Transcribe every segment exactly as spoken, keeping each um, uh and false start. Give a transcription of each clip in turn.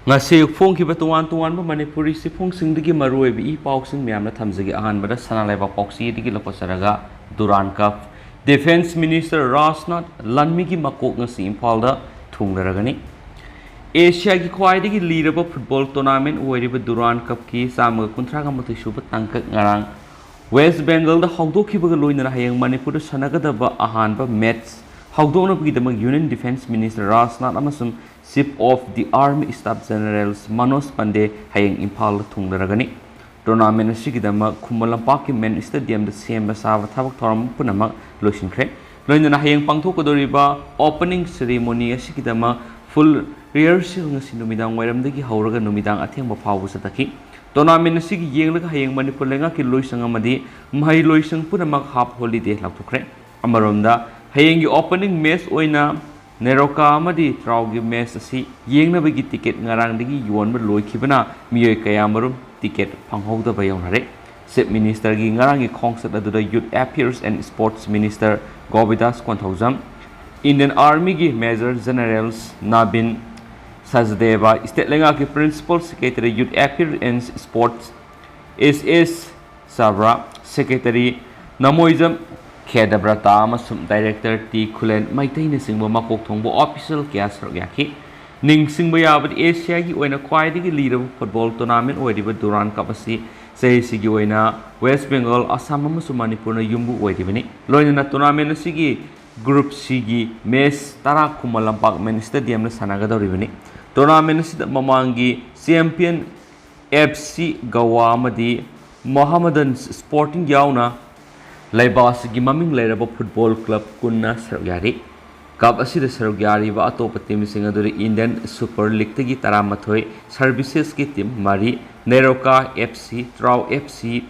ꯉꯁꯤ ꯐꯣꯡꯈꯤꯕ ꯇꯣꯉꯥꯟ ꯇꯣꯉꯥꯟꯕ ꯃꯅꯤꯄꯨꯔꯤ ꯆꯦꯐꯣꯡꯁꯤꯡꯗꯒꯤ ꯃꯔꯨꯑꯣꯏꯕ ꯏ ꯄꯥꯎꯁꯤꯡ ꯃꯌꯥꯝꯅ ꯊꯝꯖꯒꯦ꯫ ꯑꯍꯥꯟꯕꯗ ꯁꯅꯥ ꯂꯩꯕꯥꯛ ꯄꯥꯎꯆꯦꯗꯒꯤ ꯂꯧꯈꯠꯆꯔꯒ, ꯗꯨꯔꯥꯟ ꯀꯞ, Defence Minister ꯔꯥꯖꯅꯥꯊ ꯂꯥꯟꯃꯤꯒꯤ ꯃꯀꯣꯛ ꯉꯁꯤ ꯏꯝꯐꯥꯜꯗ ꯊꯨꯡꯂꯔꯒꯅꯤ꯫ ꯑꯦꯁꯤꯌꯥꯒꯤ ꯈ꯭ꯋꯥꯏꯗꯒꯤ ꯂꯤꯔꯕ ꯐꯨꯠꯕꯣꯜ ꯇꯣꯔꯅꯥꯃꯦꯟ ꯑꯣꯏꯔꯤꯕ ꯗꯨꯔꯥꯟ ꯀꯞꯀꯤ ꯆꯥꯝꯃꯒ ꯀꯨꯟꯊ꯭ꯔꯥꯒ ꯃꯥꯊꯣꯏ ꯁꯨꯕ ꯇꯥꯡꯀꯛ ꯉꯔꯥꯡ ꯋꯦꯁ ꯕꯦꯡꯒꯜꯗ ꯍꯧꯗꯣꯛꯈꯤꯕꯒ ꯂꯣꯏꯅꯅ ꯍꯌꯦꯡ ꯃꯅꯤꯄꯨꯔꯗ ꯁꯥꯟꯅꯒꯗꯕ ꯑꯍꯥꯟꯕ ꯃꯦꯠꯆ ꯍꯧꯗꯣꯛꯅꯕꯒꯤꯗꯃꯛ Union Defence Minister ꯔꯥꯖꯅꯥꯊ ꯑꯃꯁꯨꯡ Chief of the Army Staff Generals Manoj ꯄꯥꯟꯗꯦ ꯍꯌꯦꯡ ꯏꯝꯐꯥꯜꯗ ꯊꯨꯡꯂꯔꯒꯅꯤ꯫ ꯇꯣꯔꯅꯥꯃꯦꯟ ꯑꯁꯤꯒꯤꯗꯃꯛ ꯈꯨꯃꯟ ꯂꯝꯄꯥꯛꯀꯤ ꯃꯦꯟ ꯁ꯭ꯇꯦꯗꯤꯌꯝꯗ ꯁꯦꯝꯕ ꯁꯥꯕ ꯊꯕꯛ ꯊꯧꯔꯝ ꯄꯨꯝꯅꯃꯛ ꯂꯣꯏꯁꯤꯟꯈ꯭ꯔꯦ꯫ ꯂꯣꯏꯅꯅ ꯍꯌꯦꯡ ꯄꯥꯡꯊꯣꯛꯀꯗꯧꯔꯤꯕ opening ceremony ꯑꯁꯤꯒꯤꯗꯃꯛ full rehearsal ꯉꯁꯤ ꯅꯨꯃꯤꯗꯥꯡ ꯋꯥꯏꯔꯝꯗꯒꯤ ꯍꯧꯔꯒ ꯅꯨꯃꯤꯗꯥꯡ ꯑꯊꯦꯡꯕ ꯐꯥꯎꯕ ꯆꯠꯊꯈꯤ꯫ ꯇꯣꯔꯅꯥꯃꯦꯟ ꯑꯁꯤꯒꯤ ꯌꯦꯡꯂꯒ ꯍꯌꯦꯡ ꯃꯅꯤꯄꯨꯔ ꯂꯩꯉꯥꯛꯀꯤ ꯂꯣꯏꯁꯪ ꯑꯃꯗꯤ ꯃꯍꯩ ꯂꯣꯏꯁꯪ ꯄꯨꯝꯅꯃꯛ half holiday ꯂꯥꯎꯊꯣꯛꯈ꯭ꯔꯦ꯫ ꯑꯃꯔꯣꯝꯗ, ꯍꯌꯦꯡꯒꯤ opening match ꯑꯣꯏꯅ ꯅꯦꯔꯣꯀꯥ ꯑꯃꯗꯤ ꯇ꯭ꯔꯥꯎꯒꯤ ꯃꯦꯆ ꯑꯁꯤ ꯌꯦꯡꯅꯕꯒꯤ ꯇꯤꯀꯦꯠ ꯉꯔꯥꯡꯗꯒꯤ ꯌꯣꯟꯕ ꯂꯣꯏꯈꯤꯕꯅ ꯃꯤꯑꯣꯏ ꯀꯌꯥꯃꯔꯨꯝ ꯇꯤꯀꯦꯠ ꯐꯪꯍꯧꯗꯕ ꯌꯥꯎꯅꯔꯦ꯫ ꯆꯤꯐ ꯃꯤꯅꯤꯁꯇꯔꯒꯤ ꯉꯔꯥꯡꯒꯤ ꯈꯣꯡꯆꯠ ꯑꯗꯨꯗ youth affairs and sports minister Govindas Konthoujam, Indian ꯑꯥꯔꯃꯤꯒꯤ ꯃꯦꯖꯔ ꯖꯦꯅꯔꯦꯜꯁ ꯅꯥꯕꯤꯟ ꯁꯆꯗꯦꯕ, ꯁ꯭ꯇꯦꯠ ꯂꯩꯉꯥꯛꯀꯤ principal secretary youth affairs and sports S S Chhabra, secretary ꯅꯃꯣꯏꯖꯝ ꯈꯦꯗꯕ꯭ꯔꯇꯥ ꯑꯃꯁꯨꯡ ꯗꯥꯏꯔꯦꯛꯇꯔ ꯇꯤ ꯈꯨꯂꯦꯟ ꯃꯩꯇꯩꯅꯆꯤꯡꯕ ꯃꯀꯣꯛ ꯊꯣꯡꯕ ꯑꯣꯐꯤꯁꯤꯌꯦꯜ ꯀꯌꯥ ꯁꯔꯨꯛ ꯌꯥꯈꯤ꯫ ꯅꯤꯡꯁꯤꯡꯕ ꯌꯥꯕꯗꯤ, ꯑꯦꯁꯤꯌꯥꯒꯤ ꯑꯣꯏꯅ ꯈ꯭ꯋꯥꯏꯗꯒꯤ ꯂꯤꯔꯕ ꯐꯨꯠꯕꯣꯜ ꯇꯣꯔꯅꯥꯃꯦꯟ ꯑꯣꯏꯔꯤꯕ ꯗꯨꯔꯥꯟ ꯀꯞ ꯑꯁꯤ ꯆꯍꯤꯁꯤꯒꯤ ꯑꯣꯏꯅ ꯋꯦꯁ ꯕꯦꯡꯒꯜ, ꯑꯁꯥꯝ ꯑꯃꯁꯨꯡ ꯃꯅꯤꯄꯨꯔꯅ ꯌꯨꯝꯕꯨ ꯑꯣꯏꯔꯤꯕꯅꯤ꯫ ꯂꯣꯏꯅꯅ ꯇꯣꯔꯅꯥꯃꯦꯟ ꯑꯁꯤꯒꯤ ꯒ꯭ꯔꯨꯞ ꯁꯤꯒꯤ ꯃꯦꯆ ꯇꯔꯥ ꯈꯨꯃꯟ ꯂꯝꯄꯥꯛ ꯃꯦꯟ ꯁ꯭ꯇꯦꯗꯤꯌꯝꯗ ꯁꯥꯟꯅꯒꯗꯧꯔꯤꯕꯅꯤ꯫ ꯇꯣꯔꯅꯥꯃꯦꯟ ꯑꯁꯤꯗ ꯃꯃꯥꯡꯒꯤ ꯆꯦꯝꯄꯤꯌꯟ ꯑꯦꯐ ꯁꯤ ꯒꯋꯥ ꯑꯃꯗꯤ ꯃꯣꯍꯥꯃꯗꯟ ꯁ꯭ꯄꯣꯔꯇꯤꯡ ꯌꯥꯎꯅ ꯂꯩꯕꯥꯛ ꯑꯁꯤꯒꯤ ꯃꯃꯤꯡ ꯂꯩꯔꯕ ꯐꯨꯠꯕꯣꯜ ꯀ꯭ꯂꯕ ꯀꯨꯟꯅ ꯁꯔꯨꯛ ꯌꯥꯔꯤ꯫ ꯀꯞ ꯑꯁꯤꯗ ꯁꯔꯨꯛ ꯌꯥꯔꯤꯕ ꯑꯇꯣꯞꯄ ꯇꯤꯝꯁꯤꯡ ꯑꯗꯨꯗꯤ ꯏꯟꯗꯤꯌꯟ ꯁꯨꯄꯔ ꯂꯤꯒꯇꯒꯤ ꯇꯔꯥꯃꯥꯊꯣꯏ, ꯁꯔꯚꯤꯁꯦꯁꯀꯤ ꯇꯤꯝ ꯃꯔꯤ, NEROCA F C, ꯇ꯭ꯔꯥꯎ F C,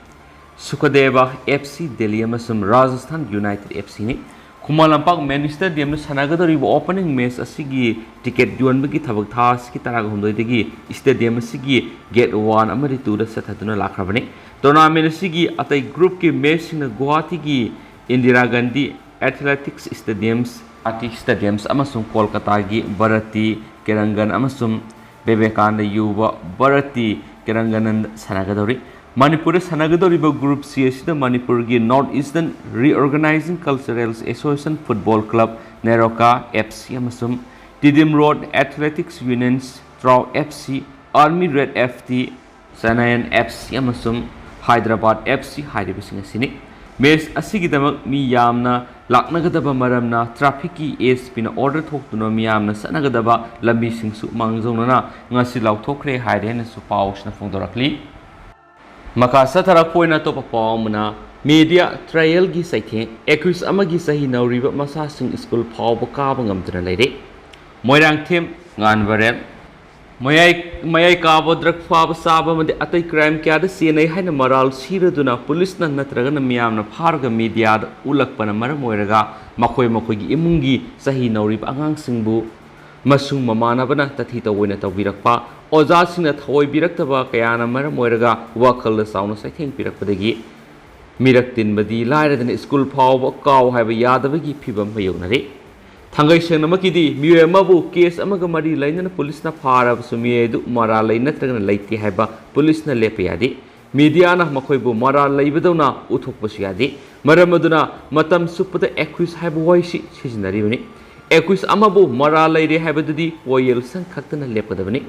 ꯁꯨꯀꯗꯦꯕ F C Delhi ꯑꯃꯁꯨꯡ ꯔꯥꯖꯁꯊꯥꯟ ꯌꯨꯅꯥꯏꯇꯦꯗ ꯑꯦꯐ ꯁꯤꯅꯤ꯫ ꯈꯨꯃꯟ ꯂꯝꯄꯥꯛ ꯃꯦꯟ ꯁ꯭ꯇꯦꯗꯤꯌꯝꯗ ꯁꯥꯟꯅꯒꯗꯧꯔꯤꯕ opening match ꯑꯁꯤꯒꯤ ꯇꯤꯀꯦꯠ ꯌꯣꯟꯕꯒꯤ ꯊꯕꯛ ꯊꯥ ꯑꯁꯤꯒꯤ ꯇꯔꯥꯒ ꯍꯨꯝꯗꯣꯏꯗꯒꯤ ꯁ꯭ꯇꯦꯗꯤꯌꯝ ꯑꯁꯤꯒꯤ ꯒꯦꯠ ꯋꯥꯟ ꯑꯃꯗꯤ ꯇꯨꯗ ꯆꯠꯊꯗꯨꯅ ꯂꯥꯛꯈ꯭ꯔꯕꯅꯤ꯫ ꯇꯣꯔꯅꯥꯃꯦꯟ ꯑꯁꯤꯒꯤ ꯑꯇꯩ ꯒ꯭ꯔꯨꯞꯀꯤ ꯃꯦꯆꯁꯤꯡꯅ ꯒꯨꯋꯥꯍꯥꯇꯤꯒꯤ ꯏꯟꯗꯤꯔꯥ ꯒꯥꯟꯙꯤ ꯑꯦꯊꯂꯦꯇꯤꯛꯁ ꯁ꯭ꯇꯦꯗꯤꯌꯝꯁ, ꯑꯥꯔꯇꯤ ꯁ꯭ꯇꯦꯗꯤꯌꯝꯁ ꯑꯃꯁꯨꯡ ꯀꯣꯜꯀꯇꯥꯒꯤ ꯚꯥꯔꯇꯤ ꯀꯦꯔꯪꯒꯟ ꯑꯃꯁꯨꯡ ꯕꯤꯕꯦꯀꯥꯅꯟꯗ ꯌꯨꯕ ꯚꯥꯔꯇꯤ ꯀꯤꯔꯪꯒꯅꯟꯗ ꯁꯥꯟꯅꯒꯗꯧꯔꯤ꯫ ꯃꯅꯤꯄꯨꯔꯗ ꯁꯥꯟꯅꯒꯗꯧꯔꯤꯕ Group C ꯑꯁꯤꯗ ꯃꯅꯤꯄꯨꯔꯒꯤ North Eastern Reorganizing Cultural Association Football Club, NEROCA F C ꯑꯃꯁꯨꯡ Tiddim Road Athletics Union, ꯇ꯭ꯔꯥꯎ F C, Army Red F T, ꯆꯅꯥꯌꯟ F C ꯑꯃꯁꯨꯡ ꯍꯥꯏꯗ꯭ꯔꯕꯥꯗ F C ꯍꯥꯏꯔꯤꯕꯁꯤꯡ ꯑꯁꯤꯅꯤ꯫ ꯃꯦꯆ ꯑꯁꯤꯒꯤꯗꯃꯛ ꯃꯤ ꯌꯥꯝꯅ ꯂꯥꯛꯅꯒꯗꯕ ꯃꯔꯝꯅ ꯇ꯭ꯔꯥꯐꯤꯛꯀꯤ ASPꯅ order ꯊꯣꯛꯇꯨꯅ ꯃꯤꯌꯥꯝꯅ ꯆꯠꯅꯒꯗꯕ ꯂꯝꯕꯤꯁꯤꯡꯁꯨ ꯃꯥꯡꯖꯧꯅꯅ ꯉꯁꯤ ꯂꯥꯎꯊꯣꯛꯈ꯭ꯔꯦ ꯍꯥꯏꯔꯦ ꯍꯥꯏꯅꯁꯨ ꯄꯥꯎꯁꯤꯅ ꯐꯣꯡꯗꯣꯔꯛꯂꯤ꯫ ꯃꯈꯥ ꯆꯠꯊꯔꯛꯄ ꯑꯣꯏꯅ ꯑꯇꯣꯞꯄ ꯄꯥꯎ ꯑꯃꯅ, media trialꯒꯤ ꯆꯩꯊꯦꯡ, accused ꯑꯃꯒꯤ ꯆꯍꯤ ꯅꯧꯔꯤꯕ ꯃꯆꯥꯁꯤꯡ ꯁ꯭ꯀꯨꯜ ꯐꯥꯎꯕ ꯀꯥꯕ ꯉꯝꯗꯅ ꯂꯩꯔꯦ꯫ ꯃꯣꯏꯔꯥꯡꯊꯦꯝ ꯉꯥꯟꯕꯔꯦꯜ꯫ ꯃꯌꯥꯏ, ꯃꯌꯥꯏ ꯀꯥꯕ, drug ꯐꯥꯕ ꯆꯥꯕ ꯑꯃꯗꯤ ꯑꯇꯩ crime ꯀꯌꯥꯗ ꯆꯦꯟꯅꯩ ꯍꯥꯏꯅ ꯃꯔꯥꯜ ꯁꯤꯔꯗꯨꯅ ꯄꯨꯂꯤꯁꯅ ꯅꯠꯇ꯭ꯔꯒꯅ ꯃꯤꯌꯥꯝꯅ ꯐꯥꯔꯒ mediaꯗ ꯎꯠꯂꯛꯄꯅ ꯃꯔꯝ ꯑꯣꯏꯔꯒ ꯃꯈꯣꯏ ꯃꯈꯣꯏꯒꯤ ꯏꯃꯨꯡꯒꯤ ꯆꯍꯤ ꯅꯧꯔꯤꯕ ꯑꯉꯥꯡꯁꯤꯡꯕꯨ ꯃꯁꯨꯡ ꯃꯃꯥꯟꯅꯕꯅ ꯇꯊꯤ ꯇꯧ ꯑꯣꯏꯅ ꯇꯧꯕꯤꯔꯛꯄ, ꯑꯣꯖꯥꯁꯤꯡꯅ ꯊꯑꯣꯏꯕꯤꯔꯛꯇꯕ ꯀꯌꯥꯅ ꯃꯔꯝ ꯑꯣꯏꯔꯒ ꯋꯥꯈꯜꯗ ꯆꯥꯎꯅ ꯆꯩꯊꯦꯡ ꯄꯤꯔꯛꯄꯗꯒꯤ ꯃꯤꯔꯛ ꯇꯤꯟꯕꯗꯤ ꯂꯥꯏꯔꯗꯅ ꯁ꯭ꯀꯨꯜ ꯐꯥꯎꯕ ꯀꯥꯎ ꯍꯥꯏꯕ ꯌꯥꯗꯕꯒꯤ ꯐꯤꯕꯝ ꯃꯥꯌꯣꯛꯅꯔꯤ꯫ ꯊꯥꯡꯒꯩ ꯁꯦꯡꯅꯃꯛꯀꯤꯗꯤ ꯃꯤꯑꯣꯏ ꯑꯃꯕꯨ case ꯑꯃꯒ ꯃꯔꯤ ꯂꯩꯅꯅ ꯄꯨꯂꯤꯁꯅ ꯐꯥꯔꯕꯁꯨ ꯃꯤꯑꯣꯏ ꯑꯗꯨ ꯃꯔꯥꯜ ꯂꯩ ꯅꯠꯇ꯭ꯔꯒꯅ ꯂꯩꯇꯦ ꯍꯥꯏꯕ ꯄꯨꯂꯤꯁꯅ ꯂꯦꯞꯄ ꯌꯥꯗꯦ꯫ Mediaꯅ ꯃꯈꯣꯏꯕꯨ ꯃꯔꯥꯜ ꯂꯩꯕꯗꯧꯅ ꯎꯠꯊꯣꯛꯄꯁꯨ ꯌꯥꯗꯦ꯫ ꯃꯔꯝ ꯑꯗꯨꯅ ꯃꯇꯝ ꯆꯨꯞꯄꯗ accused ꯍꯥꯏꯕ ꯋꯥꯍꯩꯁꯤ ꯁꯤꯖꯤꯟꯅꯔꯤꯕꯅꯤ꯫ Accused ꯑꯃꯕꯨ ꯃꯔꯥꯜ ꯂꯩꯔꯦ ꯍꯥꯏꯕꯗꯨꯗꯤ ꯋꯥꯌꯦꯜ ꯁꯪ ꯈꯛꯇꯅ ꯂꯦꯞꯀꯗꯕꯅꯤ꯫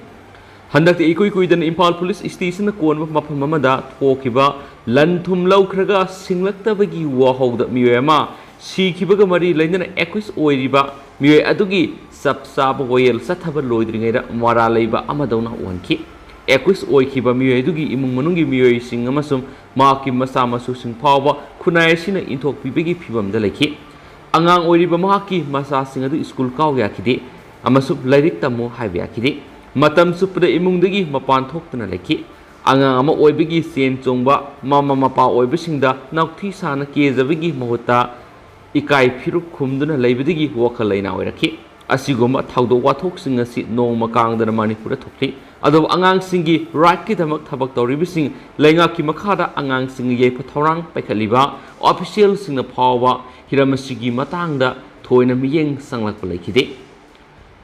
ꯍꯟꯗꯛꯇ ꯏꯀꯨꯏ ꯀꯨꯏꯗꯅ ꯏꯝꯐꯥꯜ ꯄꯨꯂꯤꯁ ꯁ꯭ꯇꯦꯁꯟꯅ ꯀꯣꯟꯕ ꯃꯐꯝ ꯑꯃꯗ ꯊꯣꯛꯈꯤꯕ ꯂꯟ ꯊꯨꯝ ꯂꯧꯈ꯭ꯔꯒ ꯁꯤꯡꯂꯛꯇꯕꯒꯤ ꯋꯥꯍꯧꯗ ꯃꯤꯑꯣꯏ ꯑꯃ ꯁꯤꯈꯤꯕꯒ ꯃꯔꯤ ꯂꯩꯅꯅ accused ꯑꯣꯏꯔꯤꯕ ꯃꯤꯑꯣꯏ ꯑꯗꯨꯒꯤ ꯆꯞ ꯆꯥꯕ ꯋꯥꯌꯦꯜ ꯆꯠꯊꯕ ꯂꯣꯏꯗ꯭ꯔꯤꯉꯩꯗ ꯃꯔꯥꯜ ꯂꯩꯕ ꯑꯃꯗꯧꯅ ꯎꯍꯟꯈꯤ꯫ Accused ꯑꯣꯏꯈꯤꯕ ꯃꯤꯑꯣꯏ ꯑꯗꯨꯒꯤ ꯏꯃꯨꯡ ꯃꯅꯨꯡꯒꯤ ꯃꯤꯑꯣꯏꯁꯤꯡ ꯑꯃꯁꯨꯡ ꯃꯍꯥꯛꯀꯤ ꯃꯆꯥ ꯃꯁꯨꯁꯤꯡ ꯐꯥꯎꯕ ꯈꯨꯟꯅꯥꯏ ꯑꯁꯤꯅ ꯏꯟꯊꯣꯛꯄꯤꯕꯒꯤ ꯐꯤꯕꯝꯗ ꯂꯩꯈꯤ꯫ ꯑꯉꯥꯡ ꯑꯣꯏꯔꯤꯕ ꯃꯍꯥꯛꯀꯤ ꯃꯆꯥꯁꯤꯡ ꯑꯗꯨ ꯁ꯭ꯀꯨꯜ ꯀꯥꯎ ꯌꯥꯈꯤꯗꯦ ꯑꯃꯁꯨꯡ ꯂꯥꯏꯔꯤꯛ ꯇꯝꯃꯨ ꯍꯥꯏꯕ ꯌꯥꯈꯤꯗꯦ꯫ ꯃꯇꯝ ꯆꯨꯞꯄꯗ ꯏꯃꯨꯡꯗꯒꯤ ꯃꯄꯥꯟ ꯊꯣꯛꯇꯅ ꯂꯩꯈꯤ꯫ ꯑꯉꯥꯡ ꯑꯃ ꯑꯣꯏꯕꯒꯤ ꯆꯦꯟ ꯆꯣꯡꯕ, ꯃꯃꯥ ꯃꯄꯥ ꯑꯣꯏꯕꯁꯤꯡꯗ ꯅꯥꯎꯊꯤ ꯁꯥꯅ ꯀꯦꯖꯕꯒꯤ ꯃꯍꯨꯠꯇ ꯏꯀꯥꯏ ꯐꯤꯔꯨꯛ ꯈꯨꯝꯗꯨꯅ ꯂꯩꯕꯗꯒꯤ ꯋꯥꯈꯜ ꯂꯩꯅꯥ ꯑꯣꯏꯔꯛꯈꯤ꯫ ꯑꯁꯤꯒꯨꯝꯕ ꯊꯧꯗꯣꯛ ꯋꯥꯊꯣꯛꯁꯤꯡ ꯑꯁꯤ ꯅꯣꯡꯃ ꯀꯥꯡꯗꯅ ꯃꯅꯤꯄꯨꯔꯗ ꯊꯣꯛꯂꯤ꯫ ꯑꯗꯨꯕꯨ ꯑꯉꯥꯡꯁꯤꯡꯒꯤ rightꯀꯤꯗꯃꯛ ꯊꯕꯛ ꯇꯧꯔꯤꯕꯁꯤꯡ, ꯂꯩꯉꯥꯛꯀꯤ ꯃꯈꯥꯗ ꯑꯉꯥꯡꯁꯤꯡ ꯌꯩꯐ ꯊꯧꯔꯥꯡ ꯄꯥꯏꯈꯠꯂꯤꯕ officialꯁꯤꯡꯅ ꯐꯥꯎꯕ ꯍꯤꯔꯝ ꯑꯁꯤꯒꯤ ꯃꯇꯥꯡꯗ ꯊꯣꯏꯅ ꯃꯤꯠꯌꯦꯡ ꯆꯪꯂꯛꯄ ꯂꯩꯈꯤꯗꯦ꯫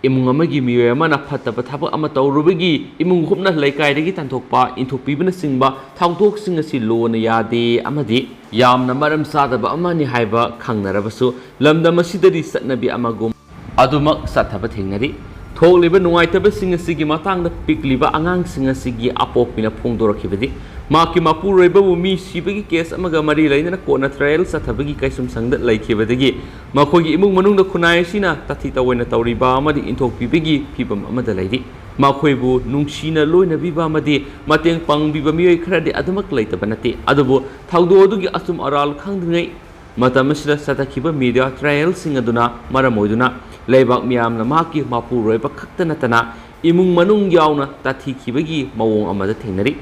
ꯏꯃꯨꯡ ꯑꯃꯒꯤ ꯃꯤꯑꯣꯏ ꯑꯃꯅ ꯐꯠꯇꯕ ꯊꯕꯛ ꯑꯃ ꯇꯧꯔꯨꯕꯒꯤ ꯏꯃꯨꯡ ꯍꯨꯞꯅ ꯂꯩꯀꯥꯏꯗꯒꯤ ꯇꯥꯟꯊꯣꯛꯄ, ꯏꯟꯊꯣꯛꯄꯤꯕꯅꯆꯤꯡꯕ ꯊꯧꯗꯣꯛꯁꯤꯡ ꯑꯁꯤ ꯂꯣꯅ ꯌꯥꯗꯦ ꯑꯃꯗꯤ ꯌꯥꯝꯅ ꯃꯔꯝ ꯆꯥꯗꯕ ꯑꯃꯅꯤ ꯍꯥꯏꯕ ꯈꯪꯅꯔꯕꯁꯨ, ꯂꯝꯗꯝ ꯑꯁꯤꯗꯗꯤ ꯆꯠꯅꯕꯤ ꯑꯃꯒꯨꯝ ꯑꯗꯨꯃꯛ ꯆꯠꯊꯕ ꯊꯦꯡꯅꯔꯤ꯫ ꯊꯣꯛꯂꯤꯕ ꯅꯨꯡꯉꯥꯏꯇꯕꯁꯤꯡ ꯑꯁꯤꯒꯤ ꯃꯇꯥꯡꯗ ꯄꯤꯛꯂꯤꯕ ꯑꯉꯥꯡꯁꯤꯡ ꯑꯁꯤꯒꯤ ꯑꯄꯣꯛꯄꯤꯅ ꯐꯣꯡꯗꯣꯔꯛꯈꯤꯕꯗꯤ, ꯃꯍꯥꯛꯀꯤ ꯃꯄꯨꯔꯣꯏꯕꯕꯨ ꯃꯤ ꯁꯤꯕꯒꯤ ꯀꯦꯁ ꯑꯃꯒ ꯃꯔꯤ ꯂꯩꯅꯅ ꯀꯣꯟꯅ ꯇ꯭ꯔꯥꯌꯦꯜ ꯆꯠꯊꯕꯒꯤ ꯀꯩꯁꯨꯝꯁꯪꯗ ꯂꯩꯈꯤꯕꯗꯒꯤ ꯃꯈꯣꯏꯒꯤ ꯏꯃꯨꯡ ꯃꯅꯨꯡꯗ ꯈꯨꯟꯅꯥꯏ ꯑꯁꯤꯅ ꯇꯥꯊꯤ ꯇꯧꯑꯣꯏꯅ ꯇꯧꯔꯤꯕ ꯑꯃꯗꯤ ꯏꯟꯊꯣꯛꯄꯤꯕꯒꯤ ꯐꯤꯚꯝ ꯑꯃꯗ ꯂꯩꯔꯤ꯫ ꯃꯈꯣꯏꯕꯨ ꯅꯨꯡꯁꯤꯅ ꯂꯣꯏꯅꯕꯤꯕ ꯑꯃꯗꯤ ꯃꯇꯦꯡ ꯄꯥꯡꯕꯤꯕ ꯃꯤꯑꯣꯏ ꯈꯔꯗꯤ ꯑꯗꯨꯃꯛ ꯂꯩꯇꯕ ꯅꯠꯇꯦ, ꯑꯗꯨꯕꯨ ꯊꯧꯗꯣꯛ ꯑꯗꯨꯒꯤ ꯑꯆꯨꯝ ꯑꯔꯥꯜ ꯈꯪꯗ꯭ꯔꯤꯉꯩ ꯃꯇꯝ ꯑꯁꯤꯗ ꯆꯠꯊꯈꯤꯕ ꯃꯤꯗꯤꯌꯥ ꯇ꯭ꯔꯥꯌꯦꯜꯁꯤꯡ ꯑꯗꯨꯅ ꯃꯔꯝ ꯑꯣꯏꯗꯨꯅ ꯂꯩꯕꯥꯛ ꯃꯤꯌꯥꯝꯅ ꯃꯍꯥꯛꯀꯤ ꯃꯄꯨꯔꯣꯏꯕ ꯈꯛꯇ ꯅꯠꯇꯅ ꯏꯃꯨꯡ ꯃꯅꯨꯡ ꯌꯥꯎꯅ ꯇꯥꯊꯤꯈꯤꯕꯒꯤ ꯃꯑꯣꯡ ꯑꯃꯗ ꯊꯦꯡꯅꯔꯤ꯫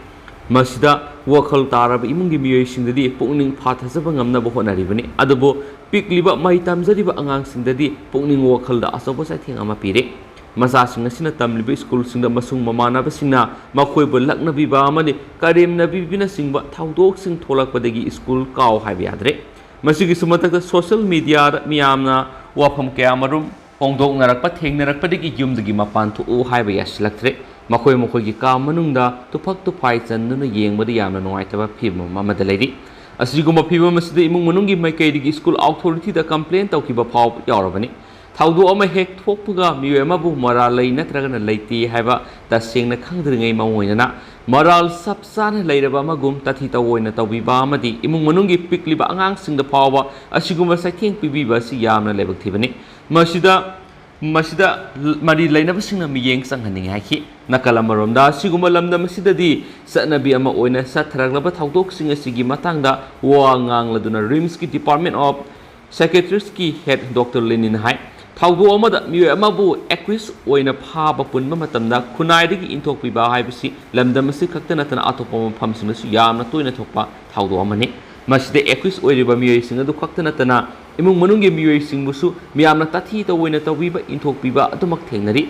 ꯃꯁꯤꯗ ꯋꯥꯈꯜ ꯇꯥꯔꯕ ꯏꯃꯨꯡꯒꯤ ꯃꯤꯑꯣꯏꯁꯤꯡꯗꯗꯤ ꯄꯨꯛꯅꯤꯡ ꯐꯥꯊꯖꯕ ꯉꯝꯅꯕ ꯍꯣꯠꯅꯔꯤꯕꯅꯤ, ꯑꯗꯨꯕꯨ ꯄꯤꯛꯂꯤꯕ ꯃꯍꯩ ꯇꯝꯖꯔꯤꯕ ꯑꯉꯥꯡꯁꯤꯡꯗꯗꯤ ꯄꯨꯛꯅꯤꯡ ꯋꯥꯈꯜꯗ ꯑꯆꯧꯕ ꯆꯩꯊꯦꯡ ꯑꯃ ꯄꯤꯔꯦ꯫ ꯃꯆꯥꯁꯤꯡ ꯑꯁꯤꯅ ꯇꯝꯂꯤꯕ ꯁ꯭ꯀꯨꯜꯁꯤꯡꯗ ꯃꯁꯨꯡ ꯃꯃꯥꯟꯅꯕꯁꯤꯡꯅ ꯃꯈꯣꯏꯕꯨ ꯂꯛꯅꯕꯤꯕ ꯑꯃꯗꯤ ꯀꯔꯦꯝꯅꯕꯤꯕꯅꯆꯤꯡꯕ ꯊꯧꯗꯣꯛꯁꯤꯡ ꯊꯣꯛꯂꯛꯄꯗꯒꯤ ꯁ꯭ꯀꯨꯜ ꯀꯥꯎ ꯍꯥꯏꯕ ꯌꯥꯗ꯭ꯔꯦ꯫ ꯃꯁꯤꯒꯤꯁꯨ ꯃꯊꯛꯇ ꯁꯣꯁꯤꯌꯦꯜ ꯃꯤꯗꯤꯌꯥꯗ ꯃꯤꯌꯥꯝꯅ ꯋꯥꯐꯝ ꯀꯌꯥꯃꯔꯨꯝ ꯐꯣꯡꯗꯣꯛꯅꯔꯛꯄ ꯊꯦꯡꯅꯔꯛꯄꯗꯒꯤ ꯌꯨꯝꯗꯒꯤ ꯃꯄꯥꯟ ꯊꯣꯛꯎ ꯍꯥꯏꯕ ꯌꯥꯁꯤꯜꯂꯛꯇ꯭ꯔꯦ꯫ ꯃꯈꯣꯏ ꯃꯈꯣꯏꯒꯤ ꯀꯥ ꯃꯅꯨꯡꯗ ꯇꯨꯐꯛ ꯇꯨꯐꯥꯏ ꯆꯟꯗꯨꯅ ꯌꯦꯡꯕꯗ ꯌꯥꯝꯅ ꯅꯨꯡꯉꯥꯏꯇꯕ ꯐꯤꯕꯝ ꯑꯃꯗ ꯂꯩꯔꯤ꯫ ꯑꯁꯤꯒꯨꯝꯕ ꯐꯤꯕꯝ ꯑꯁꯤꯗ ꯏꯃꯨꯡ ꯃꯅꯨꯡꯒꯤ ꯃꯥꯏꯀꯩꯗꯒꯤ ꯁ꯭ꯀꯨꯜ ꯑꯣꯊꯣꯔꯤꯇꯤꯗ ꯀꯝꯄ꯭ꯂꯦꯟ ꯇꯧꯈꯤꯕ ꯐꯥꯎꯕ ꯌꯥꯎꯔꯕꯅꯤ꯫ ꯊꯧꯗꯣꯛ ꯑꯃ ꯍꯦꯛ ꯊꯣꯛꯄꯒ ꯃꯤꯑꯣꯏ ꯑꯃꯕꯨ ꯃꯔꯥꯜ ꯂꯩ ꯅꯠꯇ꯭ꯔꯒꯅ ꯂꯩꯇꯦ ꯍꯥꯏꯕ ꯇꯁꯦꯡꯅ ꯈꯪꯗ꯭ꯔꯤꯉꯩ ꯃꯑꯣꯡ ꯑꯣꯏꯅꯅ ꯃꯔꯥꯜ ꯆꯞ ꯆꯥꯅ ꯂꯩꯔꯕ ꯑꯃꯒꯨꯝ ꯇꯥꯊꯤ ꯇꯧꯑꯣꯏꯅ ꯇꯧꯕꯤꯕ ꯑꯃꯗꯤ ꯏꯃꯨꯡ ꯃꯅꯨꯡꯒꯤ ꯄꯤꯛꯂꯤꯕ ꯑꯉꯥꯡꯁꯤꯡꯗ ꯐꯥꯎꯕ ꯑꯁꯤꯒꯨꯝꯕ ꯆꯩꯊꯦꯡ ꯄꯤꯕꯤꯕ ꯑꯁꯤ ꯌꯥꯝꯅ ꯂꯥꯏꯕꯛ ꯊꯤꯕꯅꯤ꯫ ꯃꯁꯤꯗ, ꯃꯁꯤꯗ ꯃꯔꯤ ꯂꯩꯅꯕꯁꯤꯡꯅ ꯃꯤꯠꯌꯦꯡ ꯆꯪꯍꯟꯅꯤꯡꯉꯤ ꯍꯥꯏꯈꯤ꯫ ꯅꯥꯀꯜ ꯑꯃꯔꯣꯝꯗ ꯑꯁꯤꯒꯨꯝꯕ ꯂꯝꯗꯝ ꯑꯁꯤꯗꯗꯤ ꯆꯠꯅꯕꯤ ꯑꯃ ꯑꯣꯏꯅ ꯆꯠꯊꯔꯛꯂꯕ ꯊꯧꯗꯣꯛꯁꯤꯡ ꯑꯁꯤꯒꯤ ꯃꯇꯥꯡꯗ ꯋꯥ ꯉꯥꯡꯂꯗꯨꯅ ꯔꯤꯝꯁꯀꯤ Department of Psychiatristꯀꯤ head Doctor Leninꯅ ꯍꯥꯏ, ꯊꯧꯗꯣꯛ ꯑꯃꯗ ꯃꯤꯑꯣꯏ ꯑꯃꯕꯨ accused ꯑꯣꯏꯅ ꯐꯥꯕ ꯄꯨꯟꯕ ꯃꯇꯝꯗ ꯈꯨꯟꯅꯥꯏꯗꯒꯤ ꯏꯟꯊꯣꯛꯄꯤꯕ ꯍꯥꯏꯕꯁꯤ ꯂꯝꯗꯝ ꯑꯁꯤ ꯈꯛꯇ ꯅꯠꯇꯅ ꯑꯇꯣꯞꯄ ꯃꯐꯝꯁꯤꯡꯗꯁꯨ ꯌꯥꯝꯅ ꯇꯣꯏꯅ ꯊꯣꯛꯄ ꯊꯧꯗꯣꯛ ꯑꯃꯅꯤ꯫ ꯃꯁꯤꯗ accused ꯑꯣꯏꯔꯤꯕ ꯃꯤꯑꯣꯏꯁꯤꯡ ꯑꯗꯨ ꯈꯛꯇ ꯅꯠꯇꯅ ꯏꯃꯨꯡ ꯃꯅꯨꯡꯒꯤ ꯃꯤꯑꯣꯏꯁꯤꯡꯕꯨꯁꯨ ꯃꯤꯌꯥꯝꯅ ꯇꯥꯊꯤ ꯇꯧꯑꯣꯏꯅ ꯇꯧꯕꯤꯕ, ꯏꯟꯊꯣꯛꯄꯤꯕ ꯑꯗꯨꯃꯛ ꯊꯦꯡꯅꯔꯤ꯫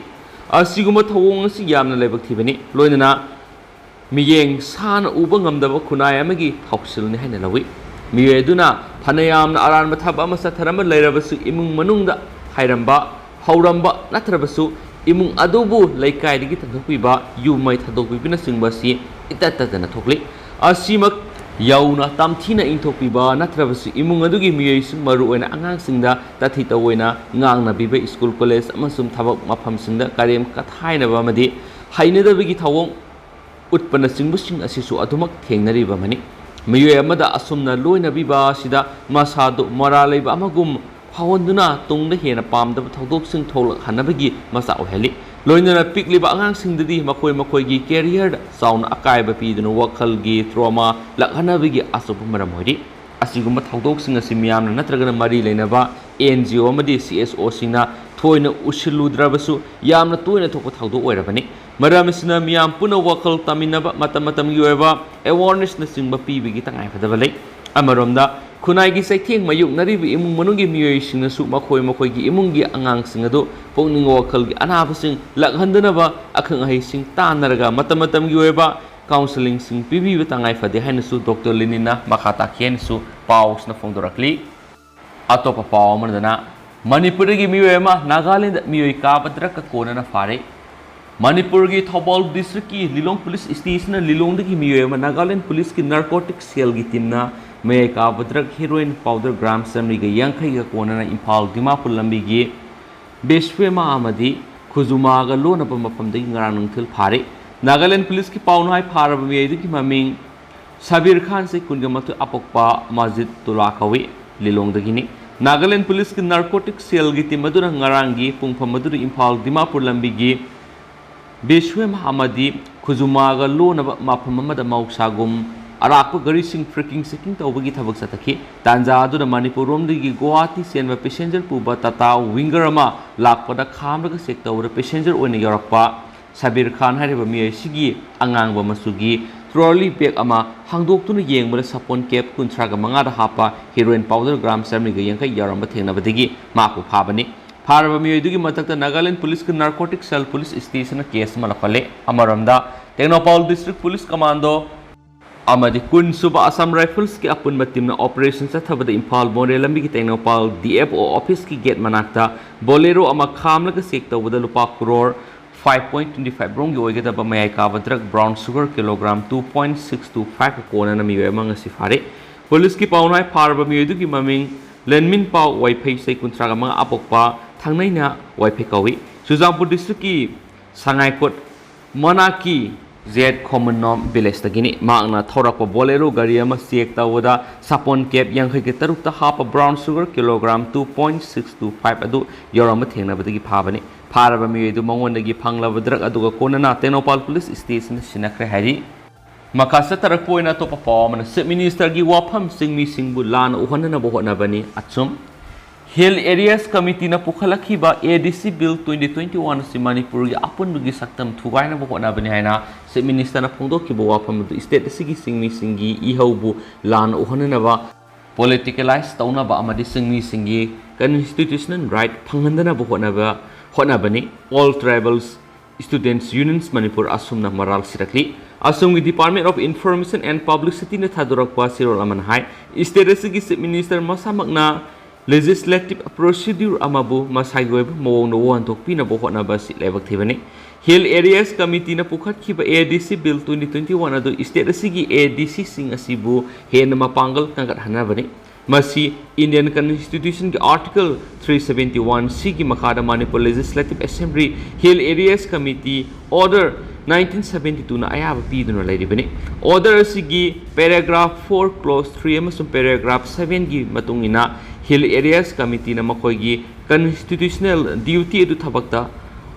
ꯑꯁꯤꯒꯨꯝꯕ ꯊꯧꯑꯣꯡ ꯑꯁꯤ ꯌꯥꯝꯅ ꯂꯥꯏꯕꯛ ꯊꯤꯕꯅꯤ꯫ ꯂꯣꯏꯅꯅ ꯃꯤꯠꯌꯦꯡ ꯁꯥꯅ ꯎꯕ ꯉꯝꯗꯕ ꯈꯨꯟꯅꯥꯏ ꯑꯃꯒꯤ ꯊꯧꯁꯤꯜꯅꯤ ꯍꯥꯏꯅ ꯂꯧꯏ꯫ ꯃꯤꯑꯣꯏ ꯑꯗꯨꯅ ꯐꯅ ꯌꯥꯝꯅ ꯑꯔꯥꯟꯕ ꯊꯕꯛ ꯑꯃ ꯆꯠꯊꯔꯝꯕ ꯂꯩꯔꯕꯁꯨ ꯏꯃꯨꯡ ꯃꯅꯨꯡꯗ ꯍꯥꯏꯔꯝꯕ ꯍꯧꯔꯝꯕ ꯅꯠꯇ꯭ꯔꯕꯁꯨ ꯏꯃꯨꯡ ꯑꯗꯨꯕꯨ ꯂꯩꯀꯥꯏꯗꯒꯤ ꯇꯥꯟꯊꯣꯛꯄꯤꯕ, ꯌꯨꯝ ꯃꯩ ꯊꯥꯗꯣꯛꯄꯤꯕꯅꯆꯤꯡꯕ ꯑꯁꯤ ꯏꯇꯠ ꯇꯠꯇꯅ ꯊꯣꯛꯂꯤ꯫ ꯑꯁꯤꯃꯛ ꯌꯧꯅ ꯇꯝꯊꯤꯅ ꯏꯟꯊꯣꯛꯄꯤꯕ ꯅꯠꯇ꯭ꯔꯕꯁꯨ ꯏꯃꯨꯡ ꯑꯗꯨꯒꯤ ꯃꯤꯑꯣꯏꯁꯤꯡ, ꯃꯔꯨꯑꯣꯏꯅ ꯑꯉꯥꯡꯁꯤꯡꯗ ꯇꯥꯊꯤ ꯇꯧꯑꯣꯏꯅ ꯉꯥꯡꯅꯕꯤꯕ, ꯁ꯭ꯀꯨꯜ, ꯀꯣꯂꯦꯖ ꯑꯃꯁꯨꯡ ꯊꯕꯛ ꯃꯐꯝꯁꯤꯡꯗ ꯀꯔꯦꯝ ꯀꯊꯥꯏꯅꯕ ꯑꯃꯗꯤ ꯍꯩꯅꯗꯕꯒꯤ ꯊꯧꯑꯣꯡ ꯎꯠꯄꯅꯆꯤꯡꯕꯁꯤꯡ ꯑꯁꯤꯁꯨ ꯑꯗꯨꯃꯛ ꯊꯦꯡꯅꯔꯤꯕ ꯑꯃꯅꯤ꯫ ꯃꯤꯑꯣꯏ ꯑꯃꯗ ꯑꯁꯨꯝꯅ ꯂꯣꯏꯅꯕꯤꯕ ꯑꯁꯤꯗ ꯃꯁꯥꯗꯨ ꯃꯔꯥꯜ ꯂꯩꯕ ꯑꯃꯒꯨꯝ ꯐꯥꯎꯍꯟꯗꯨꯅ ꯇꯨꯡꯗ ꯍꯦꯟꯅ ꯄꯥꯝꯗꯕ ꯊꯧꯗꯣꯛꯁꯤꯡ ꯊꯣꯛꯂꯛꯍꯟꯅꯕꯒꯤ ꯃꯆꯥꯛ ꯑꯣꯏꯍꯜꯂꯤ꯫ ꯂꯣꯏꯅꯅ ꯄꯤꯛꯂꯤꯕ ꯑꯉꯥꯡꯁꯤꯡꯗꯗꯤ ꯃꯈꯣꯏ ꯃꯈꯣꯏꯒꯤ ꯀꯦꯔꯤꯌꯔꯗ ꯆꯥꯎꯅ ꯑꯀꯥꯏꯕ ꯄꯤꯗꯨꯅ ꯋꯥꯈꯜꯒꯤ ꯇ꯭ꯔꯣꯃꯥ ꯂꯥꯛꯍꯟꯅꯕꯒꯤ ꯑꯆꯧꯕ ꯃꯔꯝ ꯑꯣꯏꯔꯤ꯫ ꯑꯁꯤꯒꯨꯝꯕ ꯊꯧꯗꯣꯛꯁꯤꯡ ꯑꯁꯤ ꯃꯤꯌꯥꯝꯅ ꯅꯠꯇ꯭ꯔꯒꯅ ꯃꯔꯤ ꯂꯩꯅꯕ ꯑꯦꯟ ꯖꯤ ꯑꯣ ꯑꯃꯗꯤ ꯁꯤ ꯑꯦꯁ ꯑꯣꯁꯤꯡꯅ ꯊꯣꯏꯅ ꯎꯁꯤꯜꯂꯨꯗ꯭ꯔꯕꯁꯨ ꯌꯥꯝꯅ ꯇꯣꯏꯅ ꯊꯣꯛꯄ ꯊꯧꯗꯣꯛ ꯑꯣꯏꯔꯕꯅꯤ꯫ ꯃꯔꯝ ꯑꯁꯤꯅ ꯃꯤꯌꯥꯝ ꯄꯨꯟꯅ ꯋꯥꯈꯜ ꯇꯥꯃꯤꯟꯅꯕ, ꯃꯇꯝ ꯃꯇꯝꯒꯤ ꯑꯣꯏꯕ ꯑꯦꯋꯥꯔꯅꯦꯁꯅꯆꯤꯡꯕ ꯄꯤꯕꯒꯤ ꯇꯉꯥꯏꯐꯗꯕ ꯂꯩ꯫ ꯑꯃꯔꯣꯝꯗ, ꯈꯨꯟꯅꯥꯏꯒꯤ ꯆꯩꯊꯦꯡ ꯃꯥꯌꯣꯛꯅꯔꯤꯕ ꯏꯃꯨꯡ ꯃꯅꯨꯡꯒꯤ ꯃꯤꯑꯣꯏꯁꯤꯡꯅꯁꯨ ꯃꯈꯣꯏ ꯃꯈꯣꯏꯒꯤ ꯏꯃꯨꯡꯒꯤ ꯑꯉꯥꯡꯁꯤꯡ ꯑꯗꯨ ꯄꯨꯛꯅꯤꯡ ꯋꯥꯈꯜꯒꯤ ꯑꯅꯥꯕꯁꯤꯡ ꯂꯥꯛꯍꯟꯗꯅꯕ ꯑꯈꯪ ꯑꯍꯩꯁꯤꯡ ꯇꯥꯟꯅꯔꯒ ꯃꯇꯝ ꯃꯇꯝꯒꯤ ꯑꯣꯏꯕ ꯀꯥꯎꯟꯁꯦꯂꯤꯡꯁꯤꯡ ꯄꯤꯕꯤꯕ ꯇꯉꯥꯏ ꯐꯗꯦ ꯍꯥꯏꯅꯁꯨ ꯗꯣꯛꯇꯔ ꯂꯦꯅꯤꯟꯅ ꯃꯈꯥ ꯇꯥꯈꯤ ꯍꯥꯏꯅꯁꯨ ꯄꯥꯎꯁꯤꯅ ꯐꯣꯡꯗꯣꯔꯛꯂꯤ꯫ ꯑꯇꯣꯞꯄ ꯄꯥꯎ ꯑꯃꯗꯅ, ꯃꯅꯤꯄꯨꯔꯗꯒꯤ ꯃꯤꯑꯣꯏ ꯑꯃ ꯅꯥꯒꯥꯂꯦꯟꯗ ꯃꯤꯑꯣꯏ ꯀꯥꯕ ꯗ꯭ꯔꯒꯀ ꯀꯣꯟꯅꯅ ꯐꯥꯔꯦ꯫ ꯃꯅꯤꯄꯨꯔꯒꯤ ꯊꯧꯕꯥꯜ ꯗꯤꯁꯇ꯭ꯔꯤꯛꯀꯤ ꯂꯤꯂꯣꯡ ꯄꯨꯂꯤꯁ ꯁ꯭ꯇꯦꯁꯟꯅ ꯂꯤꯂꯣꯡꯗꯒꯤ ꯃꯤꯑꯣꯏ ꯑꯃ ꯅꯥꯒꯥꯂꯦꯟ ꯄꯨꯂꯤꯁꯀꯤ ꯅꯥꯔꯀꯣꯇꯤꯛ ꯁꯦꯜꯒꯤ ꯇꯤꯝꯅ ꯃꯌꯥꯏ ꯀꯥꯕ ꯗ꯭ꯔꯒ ꯍꯦꯔꯣꯏꯟ ꯄꯥꯎꯗꯔ ꯒ꯭ꯔꯥꯝ ꯆꯥꯃꯔꯤꯒ ꯌꯥꯡꯈꯩꯒ ꯀꯣꯟꯅꯅ ꯏꯝꯐꯥꯜ ꯗꯤꯃꯥꯄꯨꯔ ꯂꯝꯕꯤꯒꯤ ꯕꯦꯁ꯭ꯋꯦꯃꯥ ꯑꯃꯗꯤ ꯈꯨꯖꯨꯃꯥꯒ ꯂꯣꯟꯅꯕ ꯃꯐꯝꯗꯒꯤ ꯉꯔꯥꯡ ꯅꯨꯡꯊꯤꯜ ꯐꯥꯔꯦ꯫ ꯅꯥꯒꯥꯂꯦꯟ ꯄꯨꯂꯤꯁꯀꯤ ꯄꯥꯎꯅ ꯍꯥꯏ, ꯐꯥꯔꯕ ꯃꯤꯑꯣꯏꯗꯨꯒꯤ ꯃꯃꯤꯡ ꯁꯕꯤꯔ ꯈꯥꯟ, ꯆꯍꯤ ꯀꯨꯟꯒ ꯃꯥꯊꯣꯏ, ꯑꯄꯣꯛꯄ ꯃꯥꯖꯤꯠ ꯇꯨꯂꯥ ꯀꯧꯏ, ꯂꯤꯂꯣꯡꯗꯒꯤꯅꯤ꯫ ꯅꯥꯒꯥꯂꯦꯟ ꯄꯨꯂꯤꯁꯀꯤ ꯅꯥꯔꯀꯣꯇꯤꯛ ꯁꯦꯜꯒꯤ ꯇꯤꯝ ꯑꯗꯨꯅ ꯉꯔꯥꯡꯒꯤ ꯄꯨꯡꯐꯝ ꯑꯗꯨꯗ ꯏꯝꯐꯥꯜ ꯗꯤꯃꯥꯄꯨꯔ ꯂꯝꯕꯤꯒꯤ ꯕꯦꯁ꯭ꯋꯦꯃꯥ ꯑꯃꯗꯤ ꯈꯨꯖꯨꯃꯥꯒ ꯂꯣꯟꯅꯕ ꯃꯐꯝ ꯑꯃꯗ ꯃꯍꯧꯁꯥꯒꯨꯝ ꯑꯔꯥꯛꯄ ꯒꯥꯔꯤꯁꯤꯡ ꯐ꯭ꯔꯤꯀꯤꯡ ꯆꯦꯀꯤꯡ ꯇꯧꯕꯒꯤ ꯊꯕꯛ ꯆꯠꯊꯈꯤ꯫ ꯇꯥꯟꯖꯥ ꯑꯗꯨꯗ ꯃꯅꯤꯄꯨꯔ ꯔꯣꯝꯗꯒꯤ ꯒꯨꯋꯥꯍꯥꯇꯤ ꯆꯦꯟꯕ ꯄꯦꯁꯦꯟꯖꯔ ꯄꯨꯕ ꯇꯥꯇꯥ ꯋꯤꯡꯒꯔ ꯑꯃ ꯂꯥꯛꯄꯗ ꯈꯥꯝꯂꯒ ꯆꯦꯛ ꯇꯧꯕꯗ ꯄꯦꯁꯦꯟꯖꯔ ꯑꯣꯏꯅ ꯌꯥꯎꯔꯛꯄ ꯁꯕꯤꯔ ꯈꯥꯟ ꯍꯥꯏꯔꯤꯕ ꯃꯤꯑꯣꯏ ꯑꯁꯤꯒꯤ ꯑꯉꯥꯡꯕ ꯃꯆꯨꯒꯤ ꯇ꯭ꯔꯣꯂꯤ ꯕꯦꯒ ꯑꯃ ꯍꯥꯡꯗꯣꯛꯇꯨꯅ ꯌꯦꯡꯕꯗ ꯁꯥꯄꯣꯟ ꯀꯦꯞ ꯀꯨꯟꯊ꯭ꯔꯥꯒ ꯃꯉꯥꯗ ꯍꯥꯞꯄ ꯍꯦꯔꯣꯏꯟ ꯄꯥꯎꯗꯔ ꯒ꯭ꯔꯥꯝ ꯆꯥꯃꯔꯤꯒ ꯌꯥꯡꯈꯩ ꯌꯥꯎꯔꯝꯕ ꯊꯦꯡꯅꯕꯗꯒꯤ ꯃꯍꯥꯛꯄꯨ ꯐꯥꯕꯅꯤ꯫ ꯐꯥꯔꯕ ꯃꯤꯑꯣꯏꯗꯨꯒꯤ ꯃꯊꯛꯇ ꯅꯥꯒꯥꯂꯦꯟ ꯄꯨꯂꯤꯁꯀꯤ ꯅꯥꯔꯀꯣꯇꯤꯛ ꯁꯦꯜ ꯄꯨꯂꯤꯁ ꯁ꯭ꯇꯦꯁꯟꯅ ꯀꯦꯁ ꯑꯃ ꯂꯧꯈꯠꯂꯦ꯫ ꯑꯃꯔꯣꯝꯗ, ꯇꯦꯡꯅꯧꯄꯜ ꯗꯤꯁꯇ꯭ꯔꯤꯛ ꯄꯨꯂꯤꯁ ꯀꯃꯥꯟꯗꯣ ꯑꯃꯗꯤ ꯀꯨꯟ ꯁꯨꯕ Assam Riflesꯀꯤ ꯑꯄꯨꯟꯕ teamꯅ operation ꯆꯠꯊꯕꯗ ꯏꯝꯐꯥꯜ ꯃꯣꯔꯦ ꯂꯝꯕꯤꯒꯤ Tengnoupal D F O officeꯀꯤ gate ꯃꯅꯥꯛꯇ Bolero ꯑꯃ ꯈꯥꯝꯂꯒ check ꯇꯧꯕꯗ ꯂꯨꯄꯥ crore five point twenty five ꯔꯣꯝꯒꯤ ꯑꯣꯏꯒꯗꯕ ꯃꯌꯥꯏ ꯀꯥꯕ drug brown sugar kilogram two point six two five ꯀ ꯀꯣꯟꯅꯅ ꯃꯤꯑꯣꯏ ꯑꯃ ꯉꯁꯤ ꯐꯥꯔꯦ꯫ Policeꯀꯤ ꯄꯥꯎꯅꯥꯏ ꯐꯥꯔꯕ ꯃꯤꯑꯣꯏ ꯑꯗꯨꯒꯤ ꯃꯃꯤꯡ ꯂꯦꯟꯃꯤꯟꯄꯥꯎ ꯋꯥꯏꯐꯩ, ꯆꯍꯤ ꯀꯨꯟꯊ꯭ꯔꯥ ꯃꯉꯥ, ꯑꯄꯣꯛꯄ ꯊꯥꯡꯅꯩꯅ ꯋꯥꯏꯐꯩ ꯀꯧꯏ꯫ ꯆꯨꯔꯆꯥꯟꯄꯨꯔ districtꯀꯤ ꯁꯉꯥꯏꯀꯣꯠ ꯃꯅꯥꯛꯀꯤ ꯖꯦꯠ ꯈꯣꯃꯟꯅꯣꯝ villageꯇꯒꯤꯅꯤ꯫ ꯃꯍꯥꯛꯅ ꯊꯧꯔꯛꯄ Bolero ꯒꯥꯔꯤ ꯑꯃ check ꯇꯧꯕꯗ ꯁꯥꯄꯣꯟ cap ꯌꯥꯡꯈꯩꯒ ꯇꯔꯨꯛꯇ ꯍꯥꯞꯄ brown sugar kilogram two point six two five ꯑꯗꯨ ꯌꯥꯎꯔꯝꯕ ꯊꯦꯡꯅꯕꯗꯒꯤ ꯐꯥꯕꯅꯤ꯫ ꯐꯥꯔꯕ ꯃꯤꯑꯣꯏ ꯑꯗꯨ ꯃꯉꯣꯟꯗꯒꯤ ꯐꯪꯂꯕ drug ꯑꯗꯨꯒ ꯀꯣꯟꯅꯅ ꯇꯦꯡꯅꯧꯄꯜ police stationꯗ ꯁꯤꯟꯅꯈ꯭ꯔꯦ ꯍꯥꯏꯔꯤ꯫ ꯃꯈꯥ ꯆꯠꯊꯔꯛꯄ ꯑꯣꯏꯅ ꯑꯇꯣꯞꯄ ꯄꯥꯎ ꯑꯃꯅ, Chief Ministerꯒꯤ ꯋꯥꯐꯝ ꯆꯤꯡꯃꯤꯁꯤꯡꯕꯨ ꯂꯥꯟꯅ ꯎꯍꯟꯅꯅꯕ ꯍꯣꯠꯅꯕꯅꯤ꯫ ꯑꯆꯨꯝ꯫ Hill Areas Committeeꯅ ꯄꯨꯈꯠꯂꯛꯈꯤꯕ ADC Bill twenty twenty-one ꯑꯁꯤ ꯃꯅꯤꯄꯨꯔꯒꯤ ꯑꯄꯨꯟꯕꯒꯤ ꯁꯛꯇꯝ ꯊꯨꯒꯥꯏꯅꯕ ꯍꯣꯠꯅꯕꯅꯤ ꯍꯥꯏꯅ Chief Ministerꯅ ꯐꯣꯡꯗꯣꯛꯈꯤꯕ ꯋꯥꯐꯝ ꯑꯗꯨ state ꯑꯁꯤꯒꯤ ꯆꯤꯡꯃꯤꯁꯤꯡꯒꯤ ꯏꯍꯧꯕꯨ ꯂꯥꯟꯅ ꯎꯍꯟꯅꯅꯕ, politicalize ꯇꯧꯅꯕ ꯑꯃꯗꯤ ꯆꯤꯡꯃꯤꯁꯤꯡꯒꯤ constitutional right ꯐꯪꯍꯟꯗꯅꯕ ꯍꯣꯠꯅꯕ, ꯍꯣꯠꯅꯕꯅꯤ꯫ All Tribals Students Unions Manipur, ꯑꯁꯨꯝꯅ ꯃꯔꯥꯜ ꯁꯤꯔꯛꯂꯤ꯫ ꯑꯁꯣꯝꯒꯤ Department of Information and Publicityꯅ ꯊꯥꯗꯣꯔꯛꯄ ꯆꯦꯔꯣꯜ ꯑꯃꯅ ꯍꯥꯏ, state ꯑꯁꯤꯒꯤ Chief Minister ꯃꯁꯥꯃꯛꯅ legislative procedure ꯑꯃꯕꯨ ꯃꯁꯥꯒꯤ ꯑꯣꯏꯕ ꯃꯑꯣꯡꯗ ꯋꯥꯍꯟꯊꯣꯛ ꯄꯤꯅꯕ ꯍꯣꯠꯅꯕ ꯑꯁꯤ ꯂꯥꯏꯕꯛ ꯊꯤꯕꯅꯤ꯫ Hill Areas Committeeꯅ ꯄꯨꯈꯠꯈꯤꯕ ADC Bill twenty twenty-one ꯑꯗꯨ state ꯑꯁꯤꯒꯤ ADCꯁꯤꯡ ꯑꯁꯤꯕꯨ ꯍꯦꯟꯅ ꯃꯄꯥꯡꯒꯜ ꯀꯟꯒꯠꯍꯟꯅꯕꯅꯤ꯫ ꯃꯁꯤ Indian Constitutionꯒꯤ Article three seventy-one Cꯒꯤ ꯃꯈꯥꯗ Manipur Legislative Assembly Hill Areas Committee Order nineteen seventy-twoꯅ ꯑꯌꯥꯕ ꯄꯤꯗꯨꯅ ꯂꯩꯔꯤꯕꯅꯤ꯫ Order ꯑꯁꯤꯒꯤ paragraph four clause three ꯑꯃꯁꯨꯡ paragraph sevenꯒꯤ ꯃꯇꯨꯡ ꯏꯟꯅ Hill Areas Committeeꯅ ꯃꯈꯣꯏꯒꯤ constitutional duty ꯑꯗꯨ ꯊꯕꯛꯇ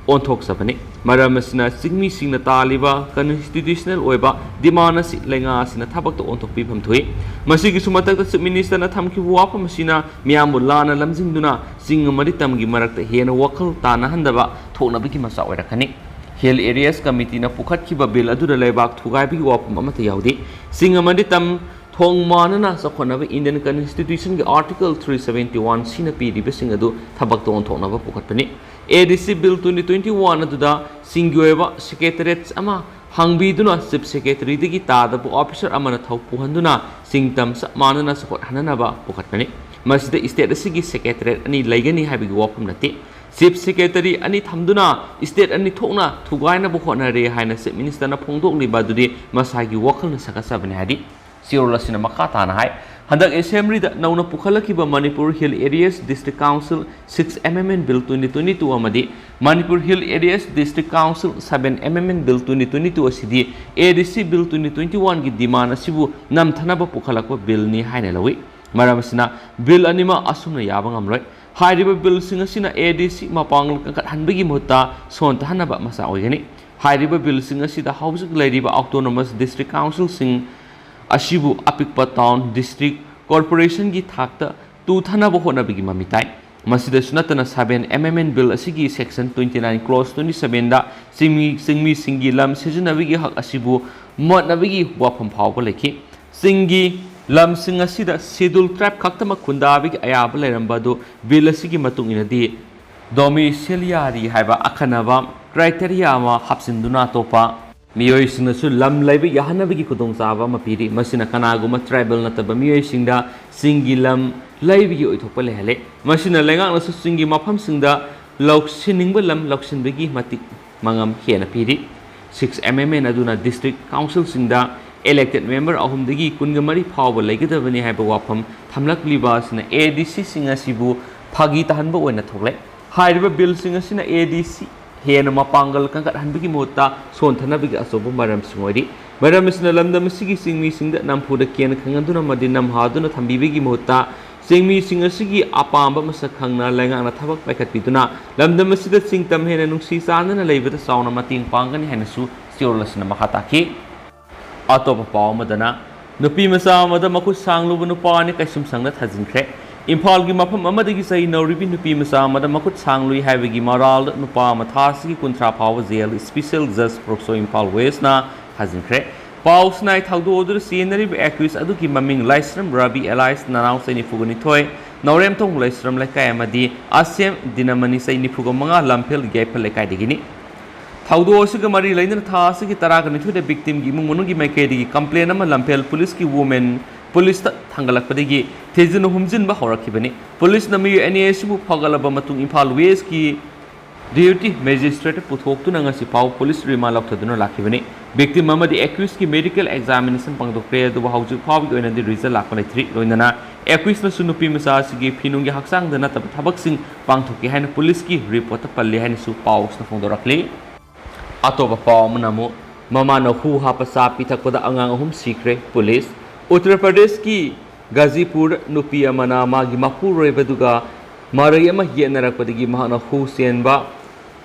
ꯑꯣꯟꯊꯣꯛꯆꯕꯅꯤ꯫ ꯃꯔꯝ ꯑꯁꯤꯅ ꯆꯤꯡꯃꯤꯁꯤꯡꯅ ꯇꯥꯜꯂꯤꯕ constitutional ꯑꯣꯏꯕ demand ꯑꯁꯤ ꯂꯩꯉꯥꯛ ꯑꯁꯤꯅ ꯊꯕꯛꯇ ꯑꯣꯟꯊꯣꯛꯄꯤꯐꯝ ꯊꯣꯛꯏ꯫ ꯃꯁꯤꯒꯤꯁꯨ ꯃꯊꯛꯇ Chief Ministerꯅ ꯊꯝꯈꯤꯕ ꯋꯥꯐꯝ ꯑꯁꯤꯅ ꯃꯤꯌꯥꯝꯕꯨ ꯂꯥꯟꯅ ꯂꯝꯖꯤꯡꯗꯨꯅ ꯆꯤꯡ ꯑꯃꯗꯤ ꯇꯝꯒꯤ ꯃꯔꯛꯇ ꯍꯦꯟꯅ ꯋꯥꯈꯜ ꯇꯥꯅꯍꯟꯗꯕ ꯊꯣꯛꯅꯕꯒꯤ ꯃꯆꯥꯛ ꯑꯣꯏꯔꯛꯀꯅꯤ꯫ Hill Areas Committeeꯅ ꯄꯨꯈꯠꯈꯤꯕ bill ꯑꯗꯨꯗ ꯂꯩꯕꯥꯛ ꯊꯨꯒꯥꯏꯕꯒꯤ ꯋꯥꯐꯝ ꯑꯃꯠꯇ ꯌꯥꯎꯗꯦ꯫ ꯆꯤꯡ ꯑꯃꯗꯤ ꯇꯝ ꯊꯣꯡ ꯃꯥꯟꯅꯅ ꯆꯥꯎꯈꯠꯅꯕ Indian Constitutionꯒꯤ Article three seventy-one Cꯅ ꯄꯤꯔꯤꯕꯁꯤꯡ ꯑꯗꯨ ꯊꯕꯛꯇ ꯑꯣꯟꯊꯣꯛꯅꯕ ꯄꯨꯈꯠꯄꯅꯤ꯫ ADC Bill twenty twenty-one ꯑꯗꯨꯗ ꯆꯤꯡꯒꯤ ꯑꯣꯏꯕ secretariat ꯑꯃ ꯍꯪꯕꯤꯗꯨꯅ ꯆꯤꯐ ꯁꯦꯀ꯭ꯔꯦꯇꯔꯤꯗꯒꯤ ꯇꯥꯗꯕ ꯑꯣꯐꯤꯁꯥꯔ ꯑꯃꯅ ꯊꯧ ꯄꯨꯍꯟꯗꯨꯅ ꯁꯤꯡꯇꯝ ꯆꯞ ꯃꯥꯟꯅꯅ ꯆꯥꯎꯈꯠꯍꯟꯅꯕ ꯄꯨꯈꯠꯄꯅꯤ꯫ ꯃꯁꯤꯗ ꯁ꯭ꯇꯦꯠ ꯑꯁꯤꯒꯤ ꯁꯦꯀ꯭ꯔꯦꯇꯔꯤꯌꯦꯠ ꯑꯅꯤ ꯂꯩꯒꯅꯤ ꯍꯥꯏꯕꯒꯤ ꯋꯥꯐꯝ ꯅꯠꯇꯦ꯫ ꯆꯤꯐ ꯁꯦꯀ꯭ꯔꯦꯇꯔꯤ ꯑꯅꯤ ꯊꯝꯗꯨꯅ ꯁ꯭ꯇꯦꯠ ꯑꯅꯤ ꯊꯣꯛꯅ ꯊꯨꯒꯥꯏꯅꯕ ꯍꯣꯠꯅꯔꯦ ꯍꯥꯏꯅ ꯆꯤꯐ ꯃꯤꯅꯤꯁꯇꯔꯅ ꯐꯣꯡꯗꯣꯛꯂꯤꯕ ꯑꯗꯨꯗꯤ ꯃꯁꯥꯒꯤ ꯋꯥꯈꯜꯅ ꯁꯥꯒꯠꯆꯕꯅꯤ ꯍꯥꯏꯔꯤ꯫ ꯆꯦꯔꯣꯜ ꯑꯁꯤꯅ ꯃꯈꯥ ꯇꯥꯅ ꯍꯥꯏ, ꯍꯟꯗꯛ ꯑꯦꯁꯦꯝꯕ꯭ꯂꯤꯗ ꯅꯧꯅ ꯄꯨꯈꯠꯂꯛꯈꯤꯕ Manipur hill areas district council six ꯑꯦꯝ ꯑꯦꯝ ꯑꯦꯟ ꯕꯤꯜ ꯇ꯭ꯋꯦꯟꯇꯤ ꯇ꯭ꯋꯦꯟꯇꯤ ꯇꯨ ꯑꯃꯗꯤ Manipur hill areas district council seven ꯑꯦꯝ ꯑꯦꯝ ꯑꯦꯟ ꯕꯤꯜ ꯇ꯭ꯋꯦꯟꯇꯤ ꯇ꯭ꯋꯦꯟꯇꯤ ꯇꯨ ꯑꯁꯤꯗꯤ ꯑꯦ ꯗꯤ ꯁꯤ ꯕꯤꯜ ꯇ꯭ꯋꯦꯟꯇꯤ ꯇ꯭ꯋꯦꯟꯇꯤ ꯋꯥꯟꯒꯤ ꯗꯤꯃꯥꯟ ꯑꯁꯤꯕꯨ ꯅꯝꯊꯅꯕ ꯄꯨꯈꯠꯂꯛꯄ ꯕꯤꯜꯅꯤ ꯍꯥꯏꯅ ꯂꯧꯏ꯫ ꯃꯔꯝ ꯑꯁꯤꯅ, ꯕꯤꯜ ꯑꯅꯤꯃꯛ ꯑꯁꯨꯝꯅ ꯌꯥꯕ ꯉꯝꯂꯣꯏ꯫ ꯍꯥꯏꯔꯤꯕ ꯕꯤꯜꯁꯤꯡ ꯑꯁꯤꯅ ꯑꯦ ꯗꯤ ꯁꯤ ꯃꯄꯥꯡꯒꯜ ꯀꯟꯈꯠꯍꯟꯕꯒꯤ ꯃꯍꯨꯠꯇ ꯁꯣꯟꯊꯍꯟꯅꯕ ꯃꯆꯥꯛ ꯑꯣꯏꯒꯅꯤ꯫ ꯍꯥꯏꯔꯤꯕ ꯕꯤꯜꯁꯤꯡ ꯑꯁꯤꯗ ꯍꯧꯖꯤꯛ ꯂꯩꯔꯤꯕ ꯑꯣꯇꯣꯅꯣꯃꯁ ꯗꯤꯁꯇ꯭ꯔꯤꯛ ꯀꯥꯎꯟꯁꯤꯜꯁꯤꯡ ꯑꯁꯤꯕꯨ ꯑꯄꯤꯛꯄ ꯇꯥꯎꯟ, ꯗꯤꯁꯇ꯭ꯔꯤꯛ, ꯀꯣꯔꯄꯣꯔꯦꯁꯟꯒꯤ ꯊꯥꯛꯇ ꯇꯨꯊꯅꯕ ꯍꯣꯠꯅꯕꯒꯤ ꯃꯃꯤ ꯇꯥꯏ꯫ ꯃꯁꯤꯗꯁꯨ ꯅꯠꯇꯅ, ꯁꯚꯦꯟ ꯑꯦꯝ ꯑꯦꯝ ꯑꯦꯟ ꯕꯤꯜ ꯑꯁꯤꯒꯤ section twenty nine clause twenty ꯁꯚꯦꯟꯗ ꯆꯤꯡꯃꯤ, ꯆꯤꯡꯃꯤꯁꯤꯡꯒꯤ ꯂꯝ ꯁꯤꯖꯤꯟꯅꯕꯒꯤ ꯍꯛ ꯑꯁꯤꯕꯨ ꯃꯣꯠꯅꯕꯒꯤ ꯋꯥꯐꯝ ꯐꯥꯎꯕ ꯂꯩꯈꯤ꯫ ꯆꯤꯡꯒꯤ ꯂꯝꯁꯤꯡ ꯑꯁꯤꯗ ꯁꯦꯗꯨꯜ ꯇ꯭ꯔꯥꯏꯕ ꯈꯛꯇꯃꯛ ꯈꯨꯟꯗꯥꯕꯒꯤ ꯑꯌꯥꯕ ꯂꯩꯔꯝꯕ ꯑꯗꯨ ꯕꯤꯜ ꯑꯁꯤꯒꯤ ꯃꯇꯨꯡ ꯏꯟꯅꯗꯤ ꯗꯣꯃꯤꯁꯤꯂꯤꯌꯥꯔꯤ ꯍꯥꯏꯕ ꯑꯈꯟꯅꯕ ꯀ꯭ꯔꯥꯏꯇꯦꯔꯤꯌꯥ ꯑꯃ ꯍꯥꯞꯆꯤꯟꯗꯨꯅ ꯑꯇꯣꯞꯄ ꯃꯤꯑꯣꯏꯁꯤꯡꯅꯁꯨ ꯂꯝ ꯂꯩꯕ ꯌꯥꯍꯟꯅꯕꯒꯤ ꯈꯨꯗꯣꯡꯆꯥꯕ ꯑꯃ ꯄꯤꯔꯤ꯫ ꯃꯁꯤꯅ ꯀꯅꯥꯒꯨꯝꯕ ꯇ꯭ꯔꯥꯏꯕꯦꯜ ꯅꯠꯇꯕ ꯃꯤꯑꯣꯏꯁꯤꯡꯗ ꯆꯤꯡꯒꯤ ꯂꯝ ꯂꯩꯕꯒꯤ ꯑꯣꯏꯊꯣꯛꯄ ꯂꯩꯍꯜꯂꯦ꯫ ꯃꯁꯤꯅ ꯂꯩꯉꯥꯛꯅꯁꯨ ꯆꯤꯡꯒꯤ ꯃꯐꯝꯁꯤꯡꯗ ꯂꯧꯁꯤꯟꯅꯤꯡꯕ ꯂꯝ ꯂꯧꯁꯤꯟꯕꯒꯤ ꯃꯇꯤꯛ ꯃꯉꯝ ꯍꯦꯟꯅ ꯄꯤꯔꯤ꯫ ꯁꯤꯛꯁ ꯑꯦꯝ ꯑꯦꯝ ꯑꯦꯟ ꯑꯗꯨꯅ ꯗꯤꯁꯇ꯭ꯔꯤꯛ ꯀꯥꯎꯟꯁꯤꯜꯁꯤꯡꯗ ꯏꯂꯦꯛꯇꯦꯗ ꯃꯦꯝꯕꯔ ꯑꯍꯨꯝꯗꯒꯤ ꯀꯨꯟꯒ ꯃꯔꯤ ꯐꯥꯎꯕ ꯂꯩꯒꯗꯕꯅꯤ ꯍꯥꯏꯕ ꯋꯥꯐꯝ ꯊꯝꯂꯛꯂꯤꯕ ꯑꯁꯤꯅ ꯑꯦ ꯗꯤ ꯁꯤꯁꯤꯡ ꯑꯁꯤꯕꯨ ꯐꯥꯒꯤ ꯇꯥꯍꯟꯕ ꯑꯣꯏꯅ ꯊꯣꯛꯂꯦ꯫ ꯍꯥꯏꯔꯤꯕ ꯕꯤꯜꯁꯤꯡ ꯑꯁꯤꯅ ꯑꯦ ꯗꯤ ꯁꯤ ꯍꯦꯟꯅ ꯃꯄꯥꯡꯒꯜ ꯀꯟꯈꯠꯍꯟꯕꯒꯤ ꯃꯍꯨꯠꯇ ꯁꯣꯟꯊꯅꯕꯒꯤ ꯑꯆꯧꯕ ꯃꯔꯝꯁꯤꯡ ꯑꯣꯏꯔꯤ꯫ ꯃꯔꯝ ꯑꯁꯤꯅ ꯂꯝꯗꯝ ꯑꯁꯤꯒꯤ ꯆꯤꯡꯃꯤꯁꯤꯡꯗ ꯅꯝꯐꯨꯗ ꯀꯦꯟ ꯈꯪꯍꯟꯗꯨꯅ ꯑꯃꯗꯤ ꯅꯝꯍꯥꯗꯨꯅ ꯊꯝꯕꯤꯕꯒꯤ ꯃꯍꯨꯠꯇ ꯆꯤꯡꯃꯤꯁꯤꯡ ꯑꯁꯤꯒꯤ ꯑꯄꯥꯝꯕ ꯃꯁꯛ ꯈꯪꯅ ꯂꯩꯉꯥꯛꯅ ꯊꯕꯛ ꯄꯥꯏꯈꯠꯄꯤꯗꯨꯅ ꯂꯝꯗꯝ ꯑꯁꯤꯗ ꯆꯤꯡꯇꯝ ꯍꯦꯟꯅ ꯅꯨꯡꯁꯤ ꯆꯥꯟꯅꯅ ꯂꯩꯕꯗ ꯆꯥꯎꯅ ꯃꯇꯦꯡ ꯄꯥꯡꯒꯅꯤ ꯍꯥꯏꯅꯁꯨ ꯆꯦꯔꯣꯜ ꯑꯁꯤꯅ ꯃꯈꯥ ꯇꯥꯈꯤ꯫ ꯑꯇꯣꯞꯄ ꯄꯥꯎ ꯑꯃꯗꯅ, ꯅꯨꯄꯤ ꯃꯆꯥ ꯑꯃꯗ ꯃꯈꯨꯠ ꯁꯥꯡꯂꯨꯕ ꯅꯨꯄꯥ ꯑꯅꯤ ꯀꯩꯁꯨꯝꯁꯪꯗ ꯊꯥꯖꯤꯟꯈ꯭ꯔꯦ꯫ ꯏꯝꯐꯥꯜꯒꯤ ꯃꯐꯝ ꯑꯃꯗꯒꯤ ꯆꯍꯤ ꯅꯧꯔꯤꯕꯤ ꯅꯨꯄꯤ ꯃꯆꯥ ꯑꯃꯗ ꯃꯈꯨꯠ ꯁꯥꯡꯂꯨꯏ ꯍꯥꯏꯕꯒꯤ ꯃꯔꯥꯜꯗ ꯅꯨꯄꯥ ꯑꯃ ꯊꯥ ꯑꯁꯤꯒꯤ ꯀꯨꯟꯊ꯭ꯔꯥ ꯐꯥꯎꯕ ꯖꯦꯜ ꯏꯁꯄꯤꯁꯦꯜ ꯖꯁ ꯄꯣꯛꯁꯣ ꯏꯝꯐꯥꯜ ꯋꯦꯁꯅ ꯊꯥꯖꯤꯟꯈ꯭ꯔꯦ꯫ ꯄꯥꯎꯁꯤꯅ ꯊꯧꯗꯣꯛ ꯑꯗꯨꯗ ꯆꯦꯟꯅꯔꯤꯕ ꯑꯦꯀ꯭ꯌꯨꯁ ꯑꯗꯨꯒꯤ ꯃꯃꯤꯡ ꯂꯥꯏꯁ꯭ꯔꯝ ꯔꯕꯤ ꯑꯦꯂꯥꯏꯁ ꯅꯅꯥꯎ ꯆꯍꯤ ꯅꯤꯐꯨꯒ ꯅꯤꯊꯣꯏ, ꯅꯥꯎꯔꯦꯝꯊꯣꯡ ꯂꯥꯏꯁ꯭ꯔꯝ ꯂꯩꯀꯥꯏ ꯑꯃꯗꯤ ꯑꯁꯦꯝ ꯗꯤꯅꯃꯅꯤ ꯆꯍꯤ ꯅꯤꯐꯨꯒ ꯃꯉꯥ ꯂꯝꯐꯦꯜ ꯌꯥꯏꯐꯜ ꯂꯩꯀꯥꯏꯗꯒꯤꯅꯤ꯫ ꯊꯧꯗꯣꯛ ꯑꯁꯤꯒ ꯃꯔꯤ ꯂꯩꯅꯅ ꯊꯥ ꯑꯁꯤꯒꯤ ꯇꯔꯥꯒ ꯅꯤꯊꯣꯏꯗ victimꯒꯤ ꯏꯃꯨꯡ ꯃꯅꯨꯡꯒꯤ ꯃꯥꯏꯀꯩꯗꯒꯤ complaint ꯑꯃ ꯂꯝꯐꯦꯜ ꯄꯨꯂꯤꯁꯀꯤ women ꯄꯨꯂꯤꯁꯇ ꯊꯥꯡꯒꯠꯂꯛꯄꯗꯒꯤ ꯊꯤꯖꯤꯟ ꯍꯨꯝꯖꯤꯟꯕ ꯍꯧꯔꯛꯈꯤꯕꯅꯤ꯫ ꯄꯨꯂꯤꯁꯅ ꯃꯤꯑꯣꯏ ꯑꯅꯤ ꯑꯁꯤꯕꯨ ꯐꯒꯠꯂꯕ ꯃꯇꯨꯡ ꯏꯝꯐꯥꯜ Westꯀꯤ duty magistrate ꯄꯨꯊꯣꯛꯇꯨꯅ ꯉꯁꯤ ꯐꯥꯎ ꯄꯨꯂꯤꯁ remand ꯂꯧꯊꯗꯨꯅ ꯂꯥꯛꯈꯤꯕꯅꯤ꯫ Victim ꯑꯃꯗꯤ accusedꯀꯤ medical examination ꯄꯥꯡꯊꯣꯛꯈ꯭ꯔꯦ, ꯑꯗꯨꯕꯨ ꯍꯧꯖꯤꯛ ꯐꯥꯎꯕꯒꯤ ꯑꯣꯏꯅꯗꯤ result ꯂꯥꯛꯄ ꯂꯩꯇ꯭ꯔꯤ꯫ ꯂꯣꯏꯅꯅ accusedꯅꯁꯨ ꯅꯨꯄꯤ ꯃꯆꯥ ꯑꯁꯤꯒꯤ ꯐꯤꯅꯨꯡꯒꯤ ꯍꯛꯆꯥꯡꯗ ꯅꯠꯇꯕ ꯊꯕꯛꯁꯤꯡ ꯄꯥꯡꯊꯣꯛꯈꯤ ꯍꯥꯏꯅ ꯄꯨꯂꯤꯁꯀꯤ reportꯇ ꯄꯜꯂꯤ ꯍꯥꯏꯅꯁꯨ ꯄꯥꯎꯁꯤꯅ ꯐꯣꯡꯗꯣꯔꯛꯂꯤ꯫ ꯑꯇꯣꯞꯄ ꯄꯥꯎ ꯑꯃꯅ ꯑꯃꯨꯛ ꯃꯃꯥꯅ ꯍꯨ ꯍꯥꯞꯄ ꯆꯥ ꯄꯤꯊꯛꯄꯗ ꯑꯉꯥꯡ ꯑꯍꯨꯝ ꯁꯤꯈ꯭ꯔꯦ, ꯄꯨꯂꯤꯁ꯫ ꯎꯠꯇꯔ ꯄ꯭ꯔꯗꯦꯁꯀꯤ ꯒꯥꯖꯤꯄꯨꯔꯗ ꯅꯨꯄꯤ ꯑꯃꯅ ꯃꯥꯒꯤ ꯃꯄꯨꯔꯣꯏꯕꯗꯨꯒ ꯃꯔꯩ ꯑꯃ ꯌꯦꯠꯅꯔꯛꯄꯗꯒꯤ ꯃꯍꯥꯛꯅ ꯍꯨ ꯆꯦꯟꯕ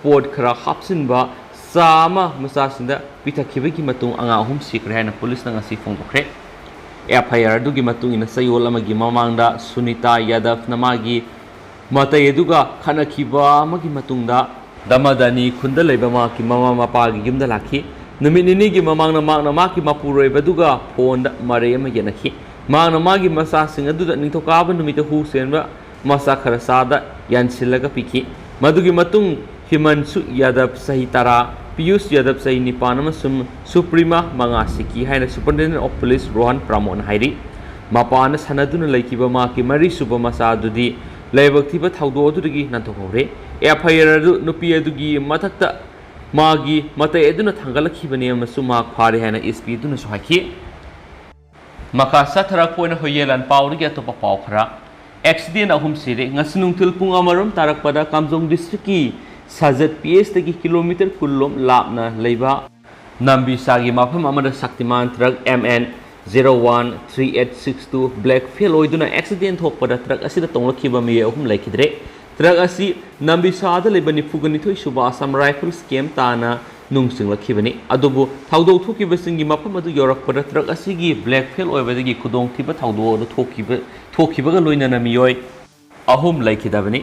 ꯄꯣꯠ ꯈꯔ ꯍꯥꯞꯆꯤꯟꯕ ꯆꯥ ꯑꯃ ꯃꯆꯥꯁꯤꯡꯗ ꯄꯤꯊꯛꯈꯤꯕꯒꯤ ꯃꯇꯨꯡ ꯑꯉꯥꯡ ꯑꯍꯨꯝ ꯁꯤꯈ꯭ꯔꯦ ꯍꯥꯏꯅ ꯄꯨꯂꯤꯁꯅ ꯉꯁꯤ ꯐꯣꯡꯗꯣꯛꯈ꯭ꯔꯦ꯫ ꯑꯦꯐ ꯑꯥꯏ ꯑꯥꯔ ꯑꯗꯨꯒꯤ ꯃꯇꯨꯡ ꯏꯟꯅ ꯆꯌꯣꯜ ꯑꯃꯒꯤ ꯃꯃꯥꯡꯗ ꯁꯨꯅꯤꯇꯥ ꯌꯥꯗꯕꯅ ꯃꯥꯒꯤ ꯃꯇꯩ ꯑꯗꯨꯒ ꯈꯠꯅꯈꯤꯕ ꯑꯃꯒꯤ ꯃꯇꯨꯡꯗ ꯗꯃꯗꯅꯤ ꯈꯨꯟꯗ ꯂꯩꯕ ꯃꯍꯥꯛꯀꯤ ꯃꯃꯥ ꯃꯄꯥꯒꯤ ꯌꯨꯝꯗ ꯂꯥꯛꯈꯤ꯫ ꯅꯨꯃꯤꯠ ꯅꯤꯅꯤꯒꯤ ꯃꯃꯥꯡꯗ ꯃꯍꯥꯛꯅ ꯃꯍꯥꯛꯀꯤ ꯃꯄꯨꯔꯣꯏꯕꯗꯨꯒ ꯐꯣꯟꯗ ꯃꯔꯩ ꯑꯃ ꯌꯦꯠꯅꯈꯤ꯫ ꯃꯍꯥꯛꯅ ꯃꯥꯒꯤ ꯃꯆꯥꯁꯤꯡ ꯑꯗꯨꯗ ꯅꯤꯡꯊꯧꯀꯥꯕ ꯅꯨꯃꯤꯠꯇ ꯍꯨ ꯆꯦꯟꯕ ꯃꯆꯥ ꯈꯔ ꯆꯥꯗ ꯌꯥꯟꯁꯤꯜꯂꯒ ꯄꯤꯈꯤ꯫ ꯃꯗꯨꯒꯤ ꯃꯇꯨꯡ ꯍꯤꯃꯟꯁꯨ ꯌꯥꯗꯕ ꯆꯍꯤ ꯇꯔꯥ, ꯄꯤꯌꯨꯁ ꯌꯥꯗꯕ ꯆꯍꯤ ꯅꯤꯄꯥꯟ ꯑꯃꯁꯨꯡ ꯁꯨꯄ꯭ꯔꯤꯃꯥ ꯃꯉꯥ ꯁꯤꯈꯤ ꯍꯥꯏꯅ Superintendent of Police ꯔꯣꯍꯟ ꯄ꯭ꯔꯃꯣꯟꯅ ꯍꯥꯏꯔꯤ꯫ ꯃꯄꯥꯅ ꯁꯥꯟꯅꯗꯨꯅ ꯂꯩꯈꯤꯕ ꯃꯍꯥꯛꯀꯤ ꯃꯔꯤꯁꯨꯕ ꯃꯆꯥ ꯑꯗꯨꯗꯤ ꯂꯥꯏꯕꯛ ꯊꯤꯕ ꯊꯧꯗꯣꯛ ꯑꯗꯨꯗꯒꯤ ꯅꯥꯟꯊꯣꯛꯍꯧꯔꯦ꯫ ꯑꯦꯐ ꯑꯥꯏ ꯑꯥꯔ ꯑꯗꯨ ꯅꯨꯄꯤ ꯑꯗꯨꯒꯤ ꯃꯊꯛꯇ ꯃꯥꯒꯤ ꯃꯇꯩ ꯑꯗꯨꯅ ꯊꯥꯡꯒꯠꯂꯛꯈꯤꯕꯅꯤ ꯑꯃꯁꯨꯡ ꯃꯍꯥꯛ ꯐꯥꯔꯦ ꯍꯥꯏꯅ ꯑꯦꯁ ꯄꯤ ꯑꯗꯨꯅꯁꯨ ꯍꯥꯏꯈꯤ꯫ ꯃꯈꯥ ꯆꯠꯊꯔꯛꯄ ꯑꯣꯏꯅ ꯍꯨꯏꯌꯦꯂꯥꯟ ꯄꯥꯎꯗꯒꯤ ꯑꯇꯣꯞꯄ ꯄꯥꯎ ꯈꯔ꯫ ꯑꯦꯛꯁꯤꯗꯦꯟ ꯑꯍꯨꯝ ꯁꯤꯔꯦ꯫ ꯉꯁꯤ ꯅꯨꯡꯊꯤꯜ ꯄꯨꯡ ꯑꯃꯔꯣꯝ ꯇꯥꯔꯛꯄꯗ ꯀꯥꯝꯖꯣꯡ ꯗꯤꯁꯇ꯭ꯔꯤꯛꯀꯤ ꯁꯥꯖꯠ ꯄꯤ ꯑꯦꯁꯇꯒꯤ ꯀꯤꯂꯣꯃꯤꯇꯔ ꯀꯨꯟ ꯂꯣꯝ ꯂꯥꯞꯅ ꯂꯩꯕ ꯅꯥꯝꯕꯤꯁꯥꯒꯤ ꯃꯐꯝ ꯑꯃꯗ Shaktiman truck M N zero one three eight six two brake fail ꯑꯣꯏꯗꯨꯅ ꯑꯦꯛꯁꯤꯗꯦꯟ ꯊꯣꯛꯄꯗ ꯇ꯭ꯔꯛ ꯑꯁꯤꯗ ꯇꯣꯡꯂꯛꯈꯤꯕ ꯃꯤꯑꯣꯏ ꯑꯍꯨꯝ ꯂꯩꯈꯤꯗ꯭ꯔꯦ꯫ ꯇ꯭ꯔꯛ ꯑꯁꯤ ꯅꯥꯝꯕꯤꯁꯥꯗ ꯂꯩꯕ ꯅꯤꯐꯨꯒ ꯅꯤꯊꯣꯏ ꯁꯨꯕ ꯑꯁꯥꯝ ꯔꯥꯏꯐꯜꯁ ꯀꯦꯝꯞ ꯇꯥꯅ ꯅꯨꯡ ꯆꯤꯡꯂꯛꯈꯤꯕꯅꯤ꯫ ꯑꯗꯨꯕꯨ ꯊꯧꯗꯣꯛ ꯊꯣꯛꯈꯤꯕꯁꯤꯡꯒꯤ ꯃꯐꯝ ꯑꯗꯨ ꯌꯧꯔꯛꯄꯗ ꯇ꯭ꯔꯛ ꯑꯁꯤꯒꯤ ꯕ꯭ꯂꯦꯛ ꯐꯦꯜ ꯑꯣꯏꯕꯗꯒꯤ ꯈꯨꯗꯣꯡꯊꯤꯕ ꯊꯧꯗꯣꯛ ꯑꯗꯨ ꯊꯣꯛꯈꯤꯕ, ꯊꯣꯛꯈꯤꯕꯒ ꯂꯣꯏꯅꯅ ꯃꯤꯑꯣꯏ ꯑꯍꯨꯝ ꯂꯩꯈꯤꯗꯕꯅꯤ꯫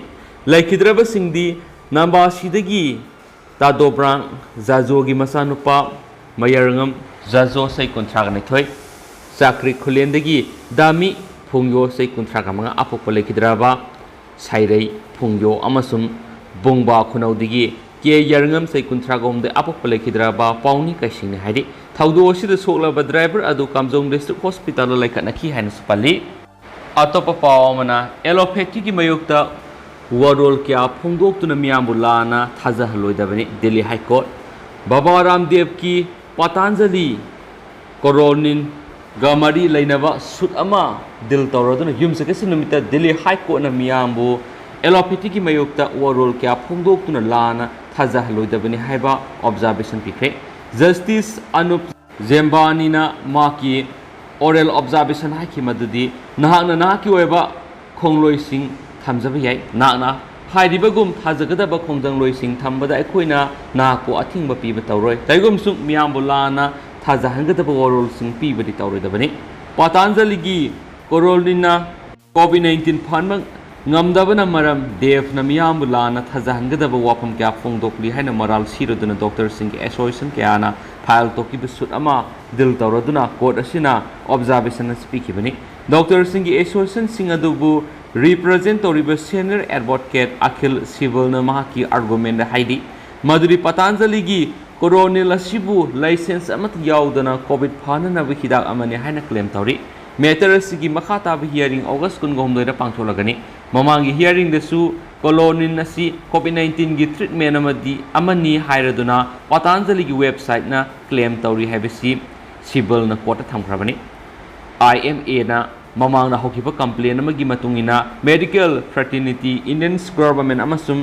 ꯂꯩꯈꯤꯗ꯭ꯔꯕꯁꯤꯡꯗꯤ ꯅꯥꯝꯕꯥꯁꯤꯗꯒꯤ ꯇꯥꯗꯣꯕ꯭ꯔꯥꯡ ꯖꯥꯖꯣꯒꯤ ꯃꯆꯥꯅꯨꯄꯥ ꯃꯌꯥꯔꯉꯝ ꯖꯥꯖꯣ ꯆꯍꯤ ꯀꯨꯟꯊ꯭ꯔꯥꯒ ꯅꯤꯊꯣꯏ, ꯆꯥꯀ꯭ꯔꯤ ꯈꯨꯂꯦꯟꯗꯒꯤ ꯗꯥꯃꯤ ꯐꯨꯡꯌꯣ ꯆꯍꯤ ꯀꯨꯟꯊ꯭ꯔꯥꯒ ꯃꯉꯥ, ꯑꯄꯣꯛꯄ ꯂꯩꯈꯤꯗ꯭ꯔꯕ ꯁꯥꯏꯔꯩ ꯐꯨꯡꯌꯣ ꯑꯃꯁꯨꯡ ꯕꯨꯡꯕꯥ ꯈꯨꯅꯧꯗꯒꯤ ꯀꯦ ꯌꯥꯏꯔꯉꯝ, ꯆꯍꯤ ꯀꯨꯟꯊ꯭ꯔꯥꯒ ꯍꯨꯝꯗꯣꯏ, ꯑꯄꯣꯛꯄ ꯂꯩꯈꯤꯗ꯭ꯔꯕ ꯄꯥꯎꯅꯤ ꯀꯩꯁꯤꯡꯅꯤ ꯍꯥꯏꯔꯤ꯫ ꯊꯧꯗꯣꯛ ꯑꯁꯤꯗ ꯁꯣꯛꯂꯕ ꯗ꯭ꯔꯥꯏꯚꯔ ꯑꯗꯨ ꯀꯥꯝꯖꯣꯡ ꯗꯤꯁꯇ꯭ꯔꯤꯛ ꯍꯣꯁꯄꯤꯇꯥꯜꯗ ꯂꯩꯈꯠꯅꯈꯤ ꯍꯥꯏꯅꯁꯨ ꯄꯜꯂꯤ꯫ ꯑꯇꯣꯞꯄ ꯄꯥꯎ ꯑꯃꯅ, ꯑꯦꯂꯣꯄꯦꯊꯤꯒꯤ ꯃꯥꯌꯣꯛꯇ ꯋꯥꯔꯣꯜ ꯀꯌꯥ ꯐꯣꯡꯗꯣꯛꯇꯨꯅ ꯃꯤꯌꯥꯝꯕꯨ ꯂꯥꯟꯅ ꯊꯥꯖꯍꯜꯂꯣꯏꯗꯕꯅꯤ꯫ Delhi high court. ꯕꯕꯥ ꯔꯥꯝꯗꯦꯕꯀꯤ ꯄꯇꯥꯟꯖꯂꯤ ꯀꯣꯔꯣꯅꯤꯟꯒ ꯃꯔꯤ ꯂꯩꯅꯕ ꯁꯨꯠ ꯑꯃ ꯗꯤꯜ ꯇꯧꯔꯗꯨꯅ ꯌꯨꯝꯁꯀꯩꯁ ꯅꯨꯃꯤꯠꯇ ꯗꯤꯜꯂꯤ ꯍꯥꯏ ꯀꯣꯔꯠꯅ ꯃꯤꯌꯥꯝꯕꯨ ꯑꯦꯂꯣꯄꯦꯊꯤꯒꯤ ꯃꯥꯌꯣꯛꯇ ꯋꯥꯔꯣꯜ ꯀꯌꯥ ꯐꯣꯡꯗꯣꯛꯇꯨꯅ ꯂꯥꯟꯅ ꯊꯥꯖꯍꯜꯂꯣꯏꯗꯕꯅꯤ ꯍꯥꯏꯕ ꯑꯣꯕꯖꯥꯔꯕꯦꯁꯟ ꯄꯤꯈ꯭ꯔꯦ꯫ ꯖꯁꯇꯤꯁ ꯑꯅꯨꯞ ꯖꯦꯝꯕꯥꯅꯤꯅ ꯃꯍꯥꯛꯀꯤ ꯑꯣꯔꯦꯜ ꯑꯣꯕꯖꯥꯔꯕꯦꯁꯟ ꯍꯥꯏꯈꯤ ꯃꯗꯨꯗꯤ, ꯅꯍꯥꯛꯅ ꯅꯍꯥꯛꯀꯤ ꯑꯣꯏꯕ ꯈꯣꯡꯂꯣꯏꯁꯤꯡ ꯊꯝꯖꯕ ꯌꯥꯏ꯫ ꯅꯍꯥꯛꯅ ꯍꯥꯏꯔꯤꯕꯒꯨꯝ ꯊꯥꯖꯒꯗꯕ ꯈꯣꯡꯖꯪꯂꯣꯏꯁꯤꯡ ꯊꯝꯕꯗ ꯑꯩꯈꯣꯏꯅ ꯅꯍꯥꯛꯄꯨ ꯑꯊꯤꯡꯕ ꯄꯤꯕ ꯇꯧꯔꯣꯏ꯫ ꯀꯔꯤꯒꯨꯝꯕꯁꯨ ꯃꯤꯌꯥꯝꯕꯨ ꯂꯥꯟꯅ ꯊꯥꯖꯍꯟꯒꯗꯕ ꯋꯥꯔꯣꯜꯁꯤꯡ ꯄꯤꯕꯗꯤ ꯇꯧꯔꯣꯏꯗꯕꯅꯤ꯫ ꯄꯇꯥꯟꯖꯂꯤꯒꯤ ꯀꯣꯔꯣꯅꯤꯟꯅ ꯀꯣꯚꯤꯗ ꯅꯥꯏꯟꯇꯤꯟ ꯐꯍꯟꯕ ꯉꯝꯗꯕꯅ ꯃꯔꯝ ꯗꯦꯕꯅ ꯃꯤꯌꯥꯝꯕꯨ ꯂꯥꯟꯅ ꯊꯥꯖꯍꯟꯒꯗꯕ ꯋꯥꯐꯝ ꯀꯌꯥ ꯐꯣꯡꯗꯣꯛꯂꯤ ꯍꯥꯏꯅ ꯃꯔꯥꯜ ꯁꯤꯔꯗꯨꯅ ꯗꯣꯛꯇꯔꯁꯤꯡꯒꯤ ꯑꯦꯁꯣꯁꯤꯌꯦꯁꯟ ꯀꯌꯥꯅ ꯐꯥꯏꯜ ꯇꯧꯈꯤꯕ ꯁꯨꯠ ꯑꯃ ꯗꯤꯜ ꯇꯧꯔꯗꯨꯅ ꯀꯣꯔꯠ ꯑꯁꯤꯅ ꯑꯣꯕꯖꯥꯔꯕꯦꯁꯟ ꯑꯁꯤ ꯄꯤꯈꯤꯕꯅꯤ꯫ ꯗꯣꯛꯇꯔꯁꯤꯡꯒꯤ ꯑꯦꯁꯣꯁꯤꯌꯦꯁꯟꯁꯤꯡ ꯑꯗꯨꯕꯨ ꯔꯤꯄ꯭ꯔꯖꯦꯟ ꯇꯧꯔꯤꯕ ꯁꯦꯅꯤꯌꯔ ꯑꯦꯗꯚꯣꯀꯦꯠ ꯑꯈꯤꯜ ꯁꯤꯕꯜꯅ ꯃꯍꯥꯛꯀꯤ ꯑꯥꯔꯒꯨꯃꯦꯟꯗ ꯍꯥꯏꯔꯤ ꯃꯗꯨꯗꯤ ꯄꯇꯥꯟꯖꯂꯤꯒꯤ ꯀꯣꯔꯣꯅꯤꯟ ꯑꯁꯤꯕꯨ ꯂꯥꯏꯁꯦꯟꯁ ꯑꯃꯠꯇ ꯌꯥꯎꯗꯅ ꯀꯣꯚꯤꯗ ꯐꯅꯅꯕ ꯍꯤꯗꯥꯛ ꯑꯃꯅꯤ ꯍꯥꯏꯅ ꯀ꯭ꯂꯦꯝ ꯇꯧꯔꯤ꯫ ꯃꯦꯇꯔ ꯑꯁꯤꯒꯤ ꯃꯈꯥ ꯇꯥꯕ ꯍꯤꯌꯥꯔꯤꯡ ꯑꯣꯒꯁ ꯀꯨꯟꯒ ꯍꯨꯝꯗꯣꯏꯗ ꯄꯥꯡꯊꯣꯛꯂꯒꯅꯤ꯫ ꯃꯃꯥꯡꯒꯤ ꯍꯤꯌꯥꯔꯤꯡꯗꯁꯨ ꯀꯣꯔꯣꯅꯤꯟ ꯑꯁꯤ ꯀꯣꯚꯤꯗ ꯅꯥꯏꯟꯇꯤꯟꯒꯤ ꯇ꯭ꯔꯤꯠꯃꯦꯟ ꯑꯃꯗꯤ ꯑꯃꯅꯤ ꯍꯥꯏꯔꯗꯨꯅ ꯄꯇꯥꯟꯖꯂꯤꯒꯤ ꯋꯦꯕꯁꯥꯏꯠꯅ ꯀ꯭ꯂꯦꯝ ꯇꯧꯔꯤ ꯍꯥꯏꯕꯁꯤ ꯁꯤꯕꯜꯅ ꯀꯣꯔꯠꯇ ꯊꯝꯈ꯭ꯔꯕꯅꯤ꯫ ꯑꯥꯏ ꯑꯦꯝ ꯑꯦꯅ ꯃꯃꯥꯡꯗ ꯍꯧꯈꯤꯕ ꯀꯝꯄ꯭ꯂꯦꯟ ꯑꯃꯒꯤ ꯃꯇꯨꯡ ꯏꯟꯅ ꯃꯦꯗꯤꯀꯦꯜ ꯐ꯭ꯔꯦꯇꯔꯅꯤꯇꯤ, ꯏꯟꯗꯤꯌꯟ ꯒꯚꯔꯟꯃꯦꯟꯠ ꯑꯃꯁꯨꯡ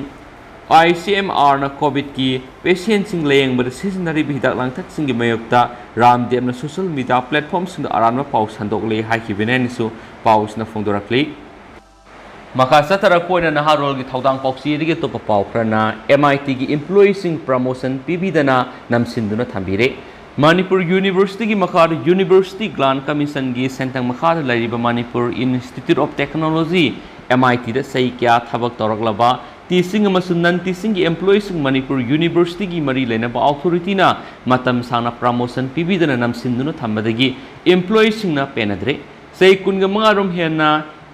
ꯑꯥꯏ ꯁꯤ ꯑꯦꯝ ꯑꯥꯔꯅ ꯀꯣꯚꯤꯗꯀꯤ ꯄꯦꯁꯦꯟꯠꯁꯤꯡ ꯂꯥꯌꯦꯡꯕꯗ ꯁꯤꯖꯤꯟꯅꯔꯤꯕ ꯍꯤꯗꯥꯛ ꯂꯥꯡꯊꯛꯁꯤꯡꯒꯤ ꯃꯥꯌꯣꯛꯇ ꯔꯥꯝꯗꯦꯕꯅ ꯁꯣꯁꯤꯌꯦꯜ ꯃꯤꯗꯤꯌꯥ ꯄ꯭ꯂꯦꯠꯐꯣꯔꯝꯁꯤꯡꯗ ꯑꯔꯥꯟꯕ ꯄꯥꯎ ꯁꯟꯗꯣꯛꯂꯦ ꯍꯥꯏꯈꯤꯕꯅꯤ ꯍꯥꯏꯅꯁꯨ ꯄꯥꯎꯁꯤꯅ ꯐꯣꯡꯗꯣꯔꯛꯂꯤ꯫ ꯃꯈꯥ ꯆꯠꯊꯔꯛꯄ ꯑꯣꯏꯅ ꯅꯍꯥꯔꯣꯜꯒꯤ ꯊꯧꯗꯥꯡ ꯄꯥꯎꯆꯦꯗꯒꯤ ꯑꯇꯣꯞꯄ ꯄꯥꯎ ꯈꯔꯅ ꯑꯦꯝ ꯑꯥꯏ ꯇꯤꯒꯤ ꯏꯝꯄ꯭ꯂꯣꯌꯤꯁꯤꯡ ꯄ꯭ꯔꯃꯣꯁꯟ ꯄꯤꯕꯤꯗꯅ ꯅꯝꯁꯤꯟꯗꯨꯅ ꯊꯝꯕꯤꯔꯦ꯫ ꯃꯅꯤꯄꯨꯔ ꯌꯨꯅꯤꯚꯔꯁꯤꯇꯤꯒꯤ ꯃꯈꯥꯗ ꯌꯨꯅꯤꯚꯔꯁꯤꯇꯤ ꯒ꯭ꯔꯥꯟꯠ ꯀꯃꯤꯁꯟꯒꯤ ꯁꯦꯟꯊꯪ ꯃꯈꯥꯗ ꯂꯩꯔꯤꯕ Manipur institute of technology, M I ꯇꯤꯗ ꯆꯍꯤ ꯀꯌꯥ ꯊꯕꯛ ꯇꯧꯔꯛꯂꯕ ꯇꯤꯆꯤꯡ ꯑꯃꯁꯨꯡ ꯅꯟ ꯇꯤꯆꯤꯡꯒꯤ ꯏꯝꯄ꯭ꯂꯣꯌꯤꯁꯤꯡ ꯃꯅꯤꯄꯨꯔ ꯌꯨꯅꯤꯚꯔꯁꯤꯇꯤꯒꯤ ꯃꯔꯤ ꯂꯩꯅꯕ ꯑꯣꯊꯣꯔꯤꯇꯤꯅ ꯃꯇꯝ ꯁꯥꯡꯅ ꯄ꯭ꯔꯃꯣꯁꯟ ꯄꯤꯕꯤꯗꯅ ꯅꯝꯁꯤꯟꯗꯨꯅ ꯊꯝꯕꯗꯒꯤ ꯏꯝꯄ꯭ꯂꯣꯌꯤꯁꯤꯡꯅ ꯄꯦꯟꯅꯗ꯭ꯔꯦ꯫ ꯆꯍꯤ ꯀꯨꯟꯒ ꯃꯉꯥ ꯔꯣꯝ ꯍꯦꯟꯅ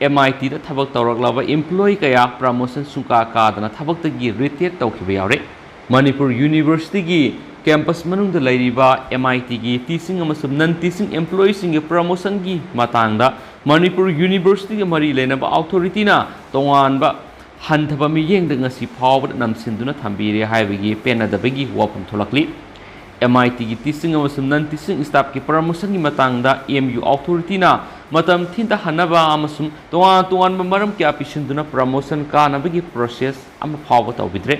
ꯑꯦꯝ ꯑꯥꯏ ꯇꯤꯗ ꯊꯕꯛ ꯇꯧꯔꯛꯂꯕ ꯏꯝꯄ꯭ꯂꯣꯌꯤ ꯀꯌꯥ ꯄ꯭ꯔꯃꯣꯁꯟ ꯁꯨꯡꯀꯥ ꯀꯥꯗꯅ ꯊꯕꯛꯇꯒꯤ ꯔꯤꯇꯌꯔ ꯇꯧꯈꯤꯕ ꯌꯥꯎꯔꯦ꯫ ꯃꯅꯤꯄꯨꯔ ꯌꯨꯅꯤꯚꯔꯁꯤꯇꯤꯒꯤ ꯀꯦꯝꯄꯁ ꯃꯅꯨꯡꯗ ꯂꯩꯔꯤꯕ ꯑꯦꯝ ꯑꯥꯏ ꯇꯤꯒꯤ ꯇꯤꯆꯤꯡ ꯑꯃꯁꯨꯡ ꯅꯟ ꯇꯤꯆꯤꯡ ꯑꯦꯝꯄ꯭ꯂꯣꯌꯤꯁꯤꯡꯒꯤ ꯄ꯭ꯔꯃꯣꯁꯟꯒꯤ ꯃꯇꯥꯡꯗ ꯃꯅꯤꯄꯨꯔ ꯌꯨꯅꯤꯚꯔꯁꯤꯇꯤꯒ ꯃꯔꯤ ꯂꯩꯅꯕ ꯑꯣꯊꯣꯔꯤꯇꯤꯅ ꯇꯣꯉꯥꯟꯕ ꯍꯟꯊꯕ ꯃꯤꯠꯌꯦꯡꯗ ꯉꯁꯤ ꯐꯥꯎꯕꯗ ꯅꯝꯁꯤꯟꯗꯨꯅ ꯊꯝꯕꯤꯔꯦ ꯍꯥꯏꯕꯒꯤ ꯄꯦꯟꯅꯗꯕꯒꯤ ꯋꯥꯐꯝ ꯊꯣꯛꯂꯛꯂꯤ꯫ ꯑꯦꯝ ꯑꯥꯏ ꯇꯤꯒꯤ ꯇꯤꯆꯤꯡ ꯑꯃꯁꯨꯡ ꯅꯟ ꯇꯤꯆꯤꯡ ꯁ꯭ꯇꯥꯐꯀꯤ ꯄ꯭ꯔꯃꯣꯁꯟꯒꯤ ꯃꯇꯥꯡꯗ ꯑꯦꯝ ꯌꯨ ꯑꯣꯊꯣꯔꯤꯇꯤꯅ ꯃꯇꯝ ꯊꯤꯟꯊꯍꯟꯅꯕ ꯑꯃꯁꯨꯡ ꯇꯣꯉꯥꯟ ꯇꯣꯉꯥꯟꯕ ꯃꯔꯝ ꯀꯌꯥ ꯄꯤꯁꯤꯟꯗꯨꯅ ꯄ꯭ꯔꯃꯣꯁꯟ ꯀꯥꯅꯕꯒꯤ ꯄ꯭ꯔꯣꯁꯦꯁ ꯑꯃ ꯐꯥꯎꯕ ꯇꯧꯕꯤꯗ꯭ꯔꯦ꯫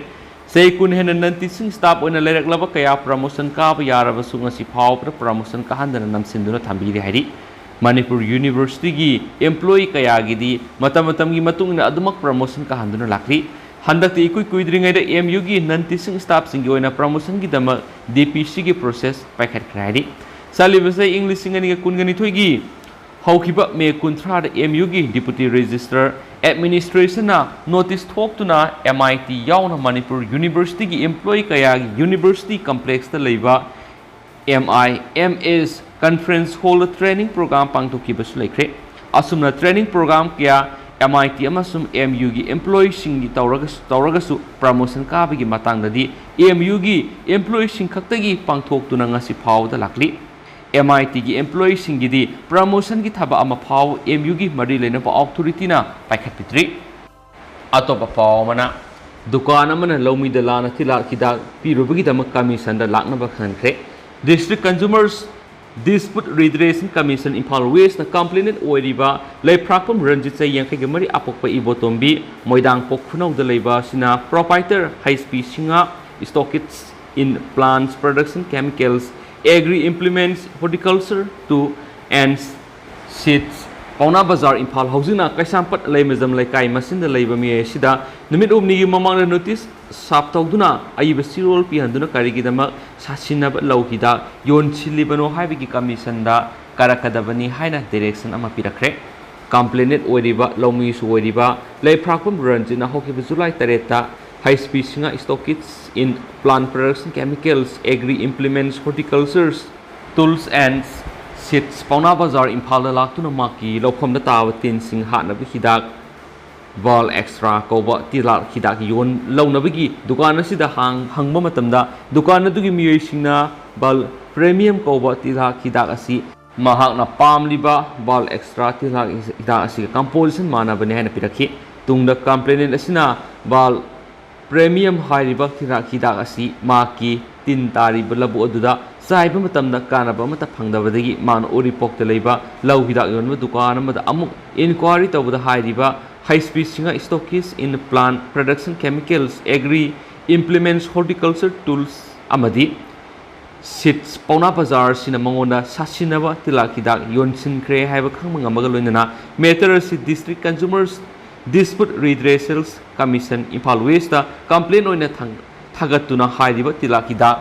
ꯆꯍꯤ ꯀꯨꯟ ꯍꯦꯟꯅ ꯅꯟ ꯇꯤꯆꯤꯡ ꯁ꯭ꯇꯥꯐ ꯑꯣꯏꯅ ꯂꯩꯔꯛꯂꯕ ꯀꯌꯥ ꯄ꯭ꯔꯃꯣꯁꯟ ꯀꯥꯕ ꯌꯥꯔꯕꯁꯨ ꯉꯁꯤ ꯐꯥꯎꯕꯗ ꯄ꯭ꯔꯃꯣꯁꯟ ꯀꯥꯍꯟꯗꯅ ꯅꯝꯁꯤꯟꯗꯨꯅ ꯊꯝꯕꯤꯔꯤ ꯍꯥꯏꯔꯤ꯫ ꯃꯅꯤꯄꯨꯔ ꯌꯨꯅꯤꯚꯔꯁꯤꯇꯤꯒꯤ ꯑꯦꯝꯄ꯭ꯂꯣꯌꯤ ꯀꯌꯥꯒꯤꯗꯤ ꯃꯇꯝ ꯃꯇꯝꯒꯤ ꯃꯇꯨꯡ ꯏꯟꯅ ꯑꯗꯨꯃꯛ ꯄ꯭ꯔꯃꯣꯁꯟ ꯀꯥꯍꯟꯗꯨꯅ ꯂꯥꯛꯂꯤ꯫ ꯍꯟꯗꯛꯇꯤ ꯏꯀꯨꯏ ꯀꯨꯏꯗ꯭ꯔꯤꯉꯩꯗ ꯑꯦꯝ ꯌꯨꯒꯤ ꯅꯟ ꯇꯤꯆꯤꯡ ꯁ꯭ꯇꯥꯐꯁꯤꯡꯒꯤ ꯑꯣꯏꯅ ꯄ꯭ꯔꯃꯣꯁꯟꯒꯤꯗꯃꯛ ꯗꯤ ꯄꯤ ꯁꯤꯒꯤ ꯄ꯭ꯔꯣꯁꯦꯁ ꯄꯥꯏꯈꯠꯈ꯭ꯔꯦ ꯍꯥꯏꯔꯤ꯫ ꯆꯠꯂꯤꯕ ꯆꯍꯤ ꯏꯪ ꯂꯤꯁꯤꯡ ꯑꯅꯤꯒ ꯀꯨꯟꯒ ꯅꯤꯊꯣꯏꯒꯤ ꯍꯧꯈꯤꯕ ꯃꯦ ꯀꯨꯟꯊ꯭ꯔꯥꯗ ꯑꯦꯝ ꯌꯨꯒꯤ ꯗꯤꯄꯨꯇꯤ ꯔꯦꯖꯤꯁꯇ꯭ꯔꯥꯔ ꯑꯦꯗꯃꯤꯅꯤꯁꯇ꯭ꯔꯦꯁꯟꯅ ꯅꯣꯇꯤꯁ ꯊꯣꯛꯇꯨꯅ ꯑꯦꯝ ꯑꯥꯏ ꯇꯤ ꯌꯥꯎꯅ ꯃꯅꯤꯄꯨꯔ ꯌꯨꯅꯤꯚꯔꯁꯤꯇꯤꯒꯤ ꯑꯦꯝꯄ꯭ꯂꯣꯌꯤ ꯀꯌꯥꯒꯤ ꯌꯨꯅꯤꯚꯔꯁꯤꯇꯤ ꯀꯝꯄ꯭ꯂꯦꯛꯁꯇ ꯂꯩꯕ ꯑꯦꯝ ꯑꯥꯏ ꯑꯦꯝ ꯑꯦꯁ ꯀꯟꯐꯔꯦꯟꯁ ꯍꯣꯜꯗ ꯇ꯭ꯔꯦꯅꯤꯡ ꯄ꯭ꯔꯣꯒ꯭ꯔꯥꯝ ꯄꯥꯡꯊꯣꯛꯈꯤꯕꯁꯨ ꯂꯩꯈ꯭ꯔꯦ꯫ ꯑꯁꯨꯝꯅ ꯇ꯭ꯔꯦꯅꯤꯡ ꯄ꯭ꯔꯣꯒ꯭ꯔꯥꯝ ꯀꯌꯥ ꯑꯦꯝ ꯑꯥꯏ ꯇꯤ ꯑꯃꯁꯨꯡ ꯑꯦꯝ ꯌꯨꯒꯤ ꯑꯦꯝꯄ꯭ꯂꯣꯌꯤꯁꯤꯡꯒꯤ ꯇꯧꯔꯒꯁꯨ, ꯇꯧꯔꯒꯁꯨ ꯄ꯭ꯔꯃꯣꯁꯟ ꯀꯥꯕꯒꯤ ꯃꯇꯥꯡꯗꯗꯤ ꯑꯦꯝ ꯌꯨꯒꯤ ꯑꯦꯝꯄ꯭ꯂꯣꯌꯤꯁꯤꯡ ꯈꯛꯇꯒꯤ ꯄꯥꯡꯊꯣꯛꯇꯨꯅ ꯉꯁꯤ ꯐꯥꯎꯕꯗ ꯂꯥꯛꯂꯤ꯫ ꯑꯦꯝ ꯑꯥꯏ ꯇꯤꯒꯤ ꯑꯦꯝꯄ꯭ꯂꯣꯌꯤꯁꯤꯡꯒꯤꯗꯤ ꯄ꯭ꯔꯃꯣꯁꯟꯒꯤ ꯊꯕꯛ ꯑꯃ ꯐꯥꯎ ꯑꯦꯝ ꯌꯨꯒꯤ ꯃꯔꯤ ꯂꯩꯅꯕ ꯑꯣꯊꯣꯔꯤꯇꯤꯅ ꯄꯥꯏꯈꯠꯄꯤꯗ꯭ꯔꯤ꯫ ꯑꯇꯣꯞꯄ ꯄꯥꯎ ꯑꯃꯅ, ꯗꯨꯀꯥꯟ ꯑꯃꯅ ꯂꯧꯃꯤꯗ ꯂꯥꯟꯅ ꯇꯤꯜꯍꯥꯠ ꯍꯤꯗꯥꯛ ꯄꯤꯔꯨꯕꯒꯤꯗꯃꯛ ꯀꯃꯤꯁꯟꯗ ꯂꯥꯛꯅꯕ ꯈꯪꯍꯟꯈ꯭ꯔꯦ꯫ District Consumers Dispute Redressal Commission Imphal ꯋꯦꯁꯅ ꯀꯝꯄ꯭ꯂꯦꯅꯦꯟ ꯑꯣꯏꯔꯤꯕ ꯂꯩꯐ꯭ꯔꯥꯛꯄꯝ ꯔꯟꯖꯤꯠ, ꯆꯍꯤ ꯌꯥꯡꯈꯩꯒ ꯃꯔꯤ, ꯑꯄꯣꯛꯄ ꯏꯕꯣꯇꯣꯝꯕꯤ, ꯃꯣꯏꯗꯥꯡꯄꯣꯛ ꯈꯨꯅꯧꯗ ꯂꯩꯕ ꯑꯁꯤꯅ proprietor H P Singh, stockist in plants production chemicals, agri implements, horticulture to and seeds, ꯄꯥꯎꯅꯥ ꯕꯖꯥꯔ, ꯏꯝꯐꯥꯜ꯫ ꯍꯧꯖꯤꯛꯅ ꯀꯩꯁꯥꯝꯄꯥꯠ ꯂꯩꯃꯖꯝ ꯂꯩꯀꯥꯏ ꯃꯁꯤꯟꯗ ꯂꯩꯕ ꯃꯤꯑꯣꯏ ꯑꯁꯤꯗ ꯅꯨꯃꯤꯠ ꯍꯨꯝꯅꯤꯒꯤ ꯃꯃꯥꯡꯗ ꯅꯣꯇꯤꯁ ꯁꯥꯞ ꯇꯧꯗꯨꯅ ꯑꯏꯕ ꯆꯦꯔꯣꯜ ꯄꯤꯍꯟꯗꯨꯅ ꯀꯔꯤꯒꯤꯗꯃꯛ ꯁꯥꯁꯤꯟꯅꯕ ꯂꯧ ꯍꯤꯗꯥꯛ ꯌꯣꯟꯁꯤꯜꯂꯤꯕꯅꯣ ꯍꯥꯏꯕꯒꯤ ꯀꯃꯤꯁꯟꯗ ꯀꯥꯔꯛꯀꯗꯕꯅꯤ ꯍꯥꯏꯅ ꯗꯥꯏꯔꯦꯛꯁꯟ ꯑꯃ ꯄꯤꯔꯛꯈ꯭ꯔꯦ꯫ ꯀꯝꯄ꯭ꯂꯦꯅꯦꯟ ꯑꯣꯏꯔꯤꯕ ꯂꯧꯃꯤꯁꯨ ꯑꯣꯏꯔꯤꯕ ꯂꯩꯐ꯭ꯔꯥꯛꯄꯝ ꯔꯟꯖꯤꯠꯅ ꯍꯧꯈꯤꯕ ꯖꯨꯂꯥꯏ ꯇꯔꯦꯠꯇ ꯍꯩꯁ ꯄꯤ Singh, stockist in plant production chemicals, agri implements, horticultures, tools and seeds, ꯄꯥꯎꯅꯥ ꯕꯖꯥꯔ, ꯏꯝꯐꯥꯜꯗ ꯂꯥꯛꯇꯨꯅ ꯃꯍꯥꯛꯀꯤ ꯂꯧꯐꯝꯗ ꯇꯥꯕ ꯇꯤꯟꯁꯤꯡ ꯍꯥꯠꯅꯕ ꯍꯤꯗꯥꯛ ꯕꯥꯜ ꯑꯦꯛꯁꯇ꯭ꯔꯥ ꯀꯧꯕ ꯇꯤꯜꯍꯥꯠ ꯍꯤꯗꯥꯛ ꯌꯣꯟ ꯂꯧꯅꯕꯒꯤ ꯗꯨꯀꯥꯟ ꯑꯁꯤꯗ ꯍꯥꯡ-, ꯍꯪꯕ ꯃꯇꯝꯗ, ꯗꯨꯀꯥꯟ ꯑꯗꯨꯒꯤ ꯃꯤꯑꯣꯏꯁꯤꯡꯅ ꯕꯥꯜ ꯄ꯭ꯔꯦꯃꯤꯌꯝ ꯀꯧꯕ ꯇꯤꯜꯍꯥꯠ ꯍꯤꯗꯥꯛ ꯑꯁꯤ ꯃꯍꯥꯛꯅ ꯄꯥꯝꯂꯤꯕ ꯕꯥꯜ ꯑꯦꯛꯁꯇ꯭ꯔꯥ ꯇꯤꯜꯍꯥꯠ ꯍꯤꯗꯥꯛ ꯑꯁꯤꯒ ꯀꯝꯄꯣꯖꯤꯁꯟ ꯃꯥꯟꯅꯕꯅꯤ ꯍꯥꯏꯅ ꯄꯤꯔꯛꯈꯤ꯫ ꯇꯨꯡꯗ ꯀꯝꯄ꯭ꯂꯦꯅꯦꯟ ꯑꯁꯤꯅ ꯕꯥꯜ ꯄ꯭ꯔꯦꯃꯤꯌꯝ ꯍꯥꯏꯔꯤꯕ ꯇꯤꯜꯍꯥꯠ ꯍꯤꯗꯥꯛ ꯑꯁꯤ ꯃꯍꯥꯛꯀꯤ ꯇꯤꯟ ꯇꯥꯔꯤꯕ ꯂꯧꯕꯨꯛ ꯑꯗꯨꯗ ꯆꯥꯏꯕ ꯃꯇꯝꯗ ꯀꯥꯟꯅꯕ ꯑꯃꯠꯇ ꯐꯪꯗꯕꯗꯒꯤ ꯃꯥꯅ ꯎꯔꯤꯄꯣꯛꯇ ꯂꯩꯕ ꯂꯧ ꯍꯤꯗꯥꯛ ꯌꯣꯟꯕ ꯗꯨꯀꯥꯟ ꯑꯃꯗ ꯑꯃꯨꯛ ꯏꯟꯀ꯭ꯋꯥꯏꯔꯤ ꯇꯧꯕꯗ ꯍꯥꯏꯔꯤꯕ ꯍꯩꯁꯄꯤ Singh, stockist in plant production chemicals, agri implements, horticulture tools ꯑꯃꯗꯤ ꯁꯤꯗꯁ ꯄꯥꯎꯅꯥ ꯕꯖꯥꯔꯁꯤꯅ ꯃꯉꯣꯟꯗ ꯁꯥꯁꯤꯟꯅꯕ ꯇꯤꯜꯍꯥꯠ ꯍꯤꯗꯥꯛ ꯌꯣꯟꯁꯤꯟꯈ꯭ꯔꯦ ꯍꯥꯏꯕ ꯈꯪꯕ ꯉꯝꯕꯒ ꯂꯣꯏꯅꯅ matter ꯑꯁꯤ District Consumer Dispute Redressal Commission, Imphal west complain ꯑꯣꯏꯅ ꯊꯥꯡ-, ꯊꯥꯒꯠꯇꯨꯅ ꯍꯥꯏꯔꯤꯕ ꯇꯤꯜꯍꯥꯠ ꯍꯤꯗꯥꯛ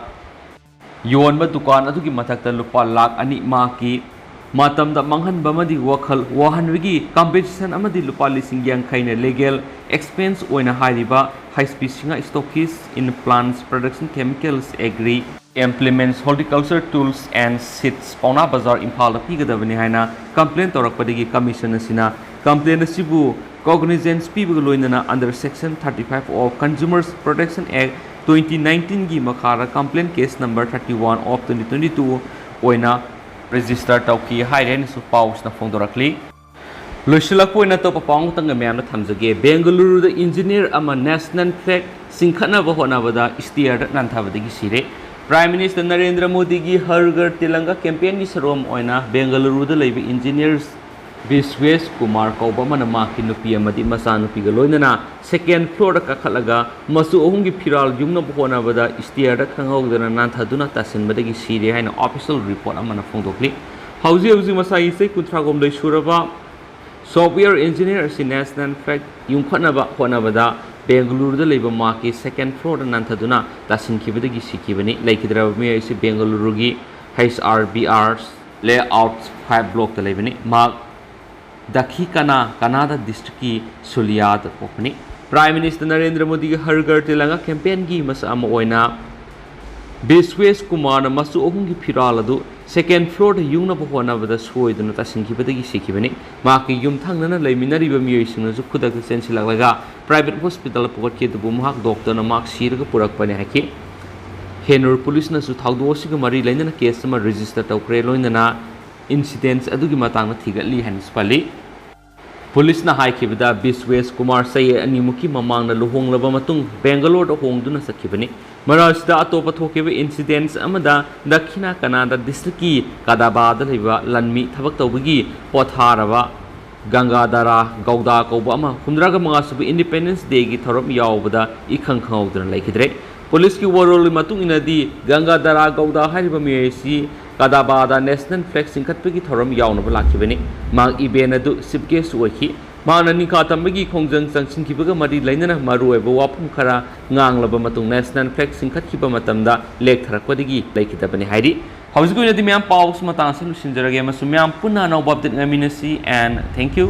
ꯌꯣꯟꯕ ꯗꯨꯀꯥꯟ ꯑꯗꯨꯒꯤ ꯃꯊꯛꯇ ꯂꯨꯄꯥ ꯂꯥꯈ ꯑꯅꯤ ꯃꯍꯥꯛꯀꯤ ꯃꯇꯝꯗ ꯃꯥꯡꯍꯟꯕ ꯑꯃꯗꯤ ꯋꯥꯈꯜ ꯋꯥꯍꯟꯕꯒꯤ ꯀꯝꯄꯦꯟꯁꯦꯁꯟ ꯑꯃꯗꯤ ꯂꯨꯄꯥ ꯂꯤꯁꯤꯡ ꯌꯥꯡꯈꯩꯅ ꯂꯤꯒꯦꯜ ꯑꯦꯛꯁꯄꯦꯟꯁ ꯑꯣꯏꯅ ꯍꯥꯏꯔꯤꯕ ꯍꯩꯁꯄꯤ Singh, stockist in plants production chemicals, agri implements, horticulture tools and seeds, ꯄꯥꯎꯅꯥ ꯕꯖꯥꯔ, ꯏꯝꯐꯥꯜꯗ ꯄꯤꯒꯗꯕꯅꯤ ꯍꯥꯏꯅ ꯀꯝꯄ꯭ꯂꯦꯟ ꯇꯧꯔꯛꯄꯗꯒꯤ ꯀꯃꯤꯁꯟ ꯑꯁꯤꯅ ꯀꯝꯄ꯭ꯂꯦꯟ ꯑꯁꯤꯕꯨ ꯀꯣꯒꯅꯤꯖꯦꯟꯁ ꯄꯤꯕꯒ ꯂꯣꯏꯅꯅ under section thirty five of Consumers Protection Act twenty nineteenꯒꯤ ꯃꯈꯥꯗ complaint case number thirty one of twenty twenty two ꯑꯣꯏꯅ register ꯇꯧꯈꯤ ꯍꯥꯏꯔꯦ ꯍꯥꯏꯅꯁꯨ ꯄꯥꯎꯁꯤꯅ ꯐꯣꯡꯗꯣꯔꯛꯂꯤ꯫ ꯂꯣꯏꯁꯤꯜꯂꯛꯄ ꯑꯣꯏꯅ ꯑꯇꯣꯞꯄ ꯄꯥꯎ ꯑꯃꯇꯪꯒ ꯃꯌꯥꯝꯗ ꯊꯝꯖꯒꯦ꯫ ꯕꯦꯡꯒꯂꯨꯔꯨꯗ ꯏꯟꯖꯤꯅꯤꯌꯔ ꯑꯃ ꯅꯦꯁꯅꯦꯜ ꯐ꯭ꯂꯦꯒ ꯆꯤꯡꯈꯠꯅꯕ ꯍꯣꯠꯅꯕꯗ ꯁ꯭ꯇꯤꯌꯔꯗ ꯅꯥꯟꯊꯕꯗꯒꯤ ꯁꯤꯔꯦ꯫ ꯄ꯭ꯔꯥꯏꯝ ꯃꯤꯅꯤꯁꯇꯔ ꯅꯔꯦꯟꯗ꯭ꯔ ꯃꯣꯗꯤꯒꯤ ꯍꯔ ꯘꯔ ꯇꯤꯔꯪꯒꯥ ꯀꯦꯝꯄꯦꯟꯒꯤ ꯁꯔꯨꯛ ꯑꯃ ꯑꯣꯏꯅ ꯕꯦꯡꯒꯂꯨꯔꯨꯗ ꯂꯩꯕ ꯏꯟꯖꯤꯅꯤꯌꯔ ꯕꯤꯁ꯭ꯋꯦꯁ ꯀꯨꯃꯥꯔ ꯀꯧꯕ ꯑꯃꯅ ꯃꯍꯥꯛꯀꯤ ꯅꯨꯄꯤ ꯑꯃꯗꯤ ꯃꯆꯥꯅꯨꯄꯤꯒ ꯂꯣꯏꯅꯅ ꯁꯦꯀꯦꯟ ꯐ꯭ꯂꯣꯔꯗ ꯀꯥꯈꯠꯂꯒ ꯃꯆꯨ ꯑꯍꯨꯝꯒꯤ ꯐꯤꯔꯥꯜ ꯌꯨꯡꯅꯕ ꯍꯣꯠꯅꯕꯗ ꯁ꯭ꯇꯤꯌꯔꯗ ꯈꯪꯍꯧꯗꯅ ꯅꯥꯟꯊꯗꯨꯅ ꯇꯥꯁꯤꯟꯕꯗꯒꯤ ꯁꯤꯔꯦ ꯍꯥꯏꯅ ꯑꯣꯐꯤꯁꯤꯌꯦꯜ ꯔꯤꯄꯣꯔꯠ ꯑꯃꯅ ꯐꯣꯡꯗꯣꯛꯂꯤ꯫ ꯍꯧꯖꯤꯛ ꯍꯧꯖꯤꯛ ꯃꯁꯥꯒꯤ ꯆꯍꯤ ꯀꯨꯟꯊ꯭ꯔꯥꯍꯨꯝꯗꯣꯏ ꯁꯨꯔꯕ ꯁꯣꯐꯋꯦꯌꯔ ꯏꯟꯖꯤꯅꯤꯌꯔ ꯑꯁꯤ ꯅꯦꯁꯅꯦꯜ ꯐ꯭ꯂꯦꯒ ꯌꯨꯡꯈꯠꯅꯕ ꯍꯣꯠꯅꯕꯗ ꯕꯦꯡꯒꯂꯨꯔꯨꯗ ꯂꯩꯕ ꯃꯍꯥꯛꯀꯤ ꯁꯦꯀꯦꯟ ꯐ꯭ꯂꯣꯔꯗ ꯅꯥꯟꯊꯗꯨꯅ ꯇꯥꯁꯤꯟꯈꯤꯕꯗꯒꯤ ꯁꯤꯈꯤꯕꯅꯤ꯫ ꯂꯩꯈꯤꯗ꯭ꯔꯕ ꯃꯤꯑꯣꯏ ꯑꯁꯤ ꯕꯦꯡꯒꯂꯨꯔꯨꯒꯤ H R B R layout five ꯕ꯭ꯂꯣꯛꯇ ꯂꯩꯕꯅꯤ꯫ ꯃꯍꯥꯛ ꯗꯈꯤ ꯀꯅꯥ, ꯀꯅꯥꯗ ꯗꯤꯁꯇ꯭ꯔꯤꯛꯀꯤ ꯁꯨꯂꯤꯌꯥꯗ ꯄꯣꯛꯄꯅꯤ꯫ ꯄ꯭ꯔꯥꯏꯝ ꯃꯤꯅꯤꯁꯇꯔ ꯅꯔꯦꯟꯗ꯭ꯔ ꯃꯣꯗꯤꯒꯤ ꯍꯔ ꯘꯔ ꯇꯤꯔꯪꯒꯥ ꯀꯦꯝꯄꯦꯟꯒꯤ ꯃꯁꯛ ꯑꯃ ꯑꯣꯏꯅ ꯕꯤꯁ꯭ꯋꯦꯁ ꯀꯨꯃꯥꯔꯅ ꯃꯆꯨ ꯑꯍꯨꯝꯒꯤ ꯐꯤꯔꯥꯜ ꯑꯗꯨ second floorꯗ ꯌꯨꯡꯅꯕ ꯍꯣꯠꯅꯕꯗ ꯁꯣꯏꯗꯨꯅ ꯇꯥꯁꯤꯟꯈꯤꯕꯗꯒꯤ ꯁꯤꯈꯤꯕꯅꯤ꯫ ꯃꯍꯥꯛꯀꯤ ꯌꯨꯝꯊꯪꯅꯅ ꯂꯩꯃꯤꯟꯅꯔꯤꯕ ꯃꯤꯑꯣꯏꯁꯤꯡꯅꯁꯨ ꯈꯨꯗꯛꯇ ꯆꯦꯟꯁꯤꯜꯂꯛꯂꯒ private hospitalꯗ ꯄꯨꯈꯠꯈꯤ, ꯑꯗꯨꯕꯨ ꯃꯍꯥꯛ ꯗꯣꯛꯇꯔꯅ ꯃꯍꯥꯛ ꯁꯤꯔꯒ ꯄꯨꯔꯛꯄꯅꯤ ꯍꯥꯏꯈꯤ꯫ ꯍꯦꯅꯨꯔ ꯄꯨꯂꯤꯁꯅꯁꯨ ꯊꯧꯗꯣꯛ ꯑꯁꯤꯒ ꯃꯔꯤ ꯂꯩꯅꯅ case ꯑꯃ register ꯇꯧꯈ꯭ꯔꯦ, ꯂꯣꯏꯅꯅ incidents ꯑꯗꯨꯒꯤ ꯃꯇꯥꯡꯗ ꯊꯤꯒꯠꯂꯤ ꯍꯥꯏꯅꯁꯨ ꯄꯜꯂꯤ꯫ ꯄꯨꯂꯤꯁꯅ ꯍꯥꯏꯈꯤꯕꯗ, ꯕꯤꯁ꯭ꯋꯦꯁ ꯀꯨꯃꯥꯔ ꯆꯍꯤ ꯑꯅꯤꯃꯨꯛꯀꯤ ꯃꯃꯥꯡꯗ ꯂꯨꯍꯣꯡꯂꯕ ꯃꯇꯨꯡ ꯕꯦꯡꯒꯂꯣꯔꯗ ꯍꯣꯡꯗꯨꯅ ꯆꯠꯈꯤꯕꯅꯤ꯫ ꯃꯔꯛ ꯑꯁꯤꯗ ꯑꯇꯣꯞꯄ ꯊꯣꯛꯈꯤꯕ incidents ꯑꯃꯗ ꯗꯛꯈꯤꯅ ꯀꯅꯥꯗ districtꯀꯤ ꯀꯗꯥꯕꯥꯗ ꯂꯩꯕ ꯂꯟꯃꯤ ꯊꯕꯛ ꯇꯧꯕꯒꯤ ꯄꯣꯊꯥꯔꯕ ꯒꯪꯒꯥꯙꯥꯔꯥ ꯒꯧꯗꯥ ꯀꯧꯕ ꯑꯃ ꯍꯨꯝꯗ꯭ꯔꯥꯒ ꯃꯉꯥ ꯁꯨꯕ Independence Dayꯒꯤ ꯊꯧꯔꯝ ꯌꯥꯎꯕꯗ ꯏꯈꯪ ꯈꯪꯍꯧꯗꯅ ꯂꯩꯈꯤꯗ꯭ꯔꯦ꯫ ꯄꯨꯂꯤꯁꯀꯤ ꯋꯥꯔꯣꯜꯒꯤ ꯃꯇꯨꯡ ꯏꯟꯅꯗꯤ, ꯒꯪꯒꯥꯙꯥꯔꯥ ꯒꯧꯗꯥ ꯍꯥꯏꯔꯤꯕ ꯃꯤꯑꯣꯏ ꯑꯁꯤ ꯀꯗꯥꯕꯥꯗ national flag ꯆꯤꯡꯈꯠꯄꯒꯤ ꯊꯧꯔꯝ ꯌꯥꯎꯅꯕ ꯂꯥꯛꯈꯤꯕꯅꯤ꯫ ꯃꯍꯥꯛ event ꯑꯗꯨ chief guest ꯑꯣꯏꯈꯤ꯫ ꯃꯍꯥꯛꯅ ꯅꯤꯡꯈꯥ ꯇꯝꯕꯒꯤ ꯈꯣꯡꯖꯪ ꯆꯪꯁꯤꯟꯈꯤꯕꯒ ꯃꯔꯤ ꯂꯩꯅꯅ ꯃꯔꯨꯑꯣꯏꯕ ꯋꯥꯐꯝ ꯈꯔ ꯉꯥꯡꯂꯕ ꯃꯇꯨꯡ national flag ꯆꯤꯡꯈꯠꯈꯤꯕ ꯃꯇꯝꯗ ꯂꯦꯛꯊꯔꯛꯄꯗꯒꯤ ꯂꯩꯈꯤꯗꯕꯅꯤ ꯍꯥꯏꯔꯤ꯫ ꯍꯧꯖꯤꯛꯀꯤ ꯑꯣꯏꯅꯗꯤ ꯃꯌꯥꯝ ꯄꯥꯎꯁꯤ ꯃꯇꯥꯡ ꯑꯁꯤꯗ ꯂꯣꯏꯁꯤꯟꯖꯔꯒꯦ ꯑꯃꯁꯨꯡ ꯃꯌꯥꯝ ꯄꯨꯟꯅ ꯑꯅꯧꯕ update ꯉꯥꯏꯃꯤꯟꯅꯁꯤ, and thank you꯫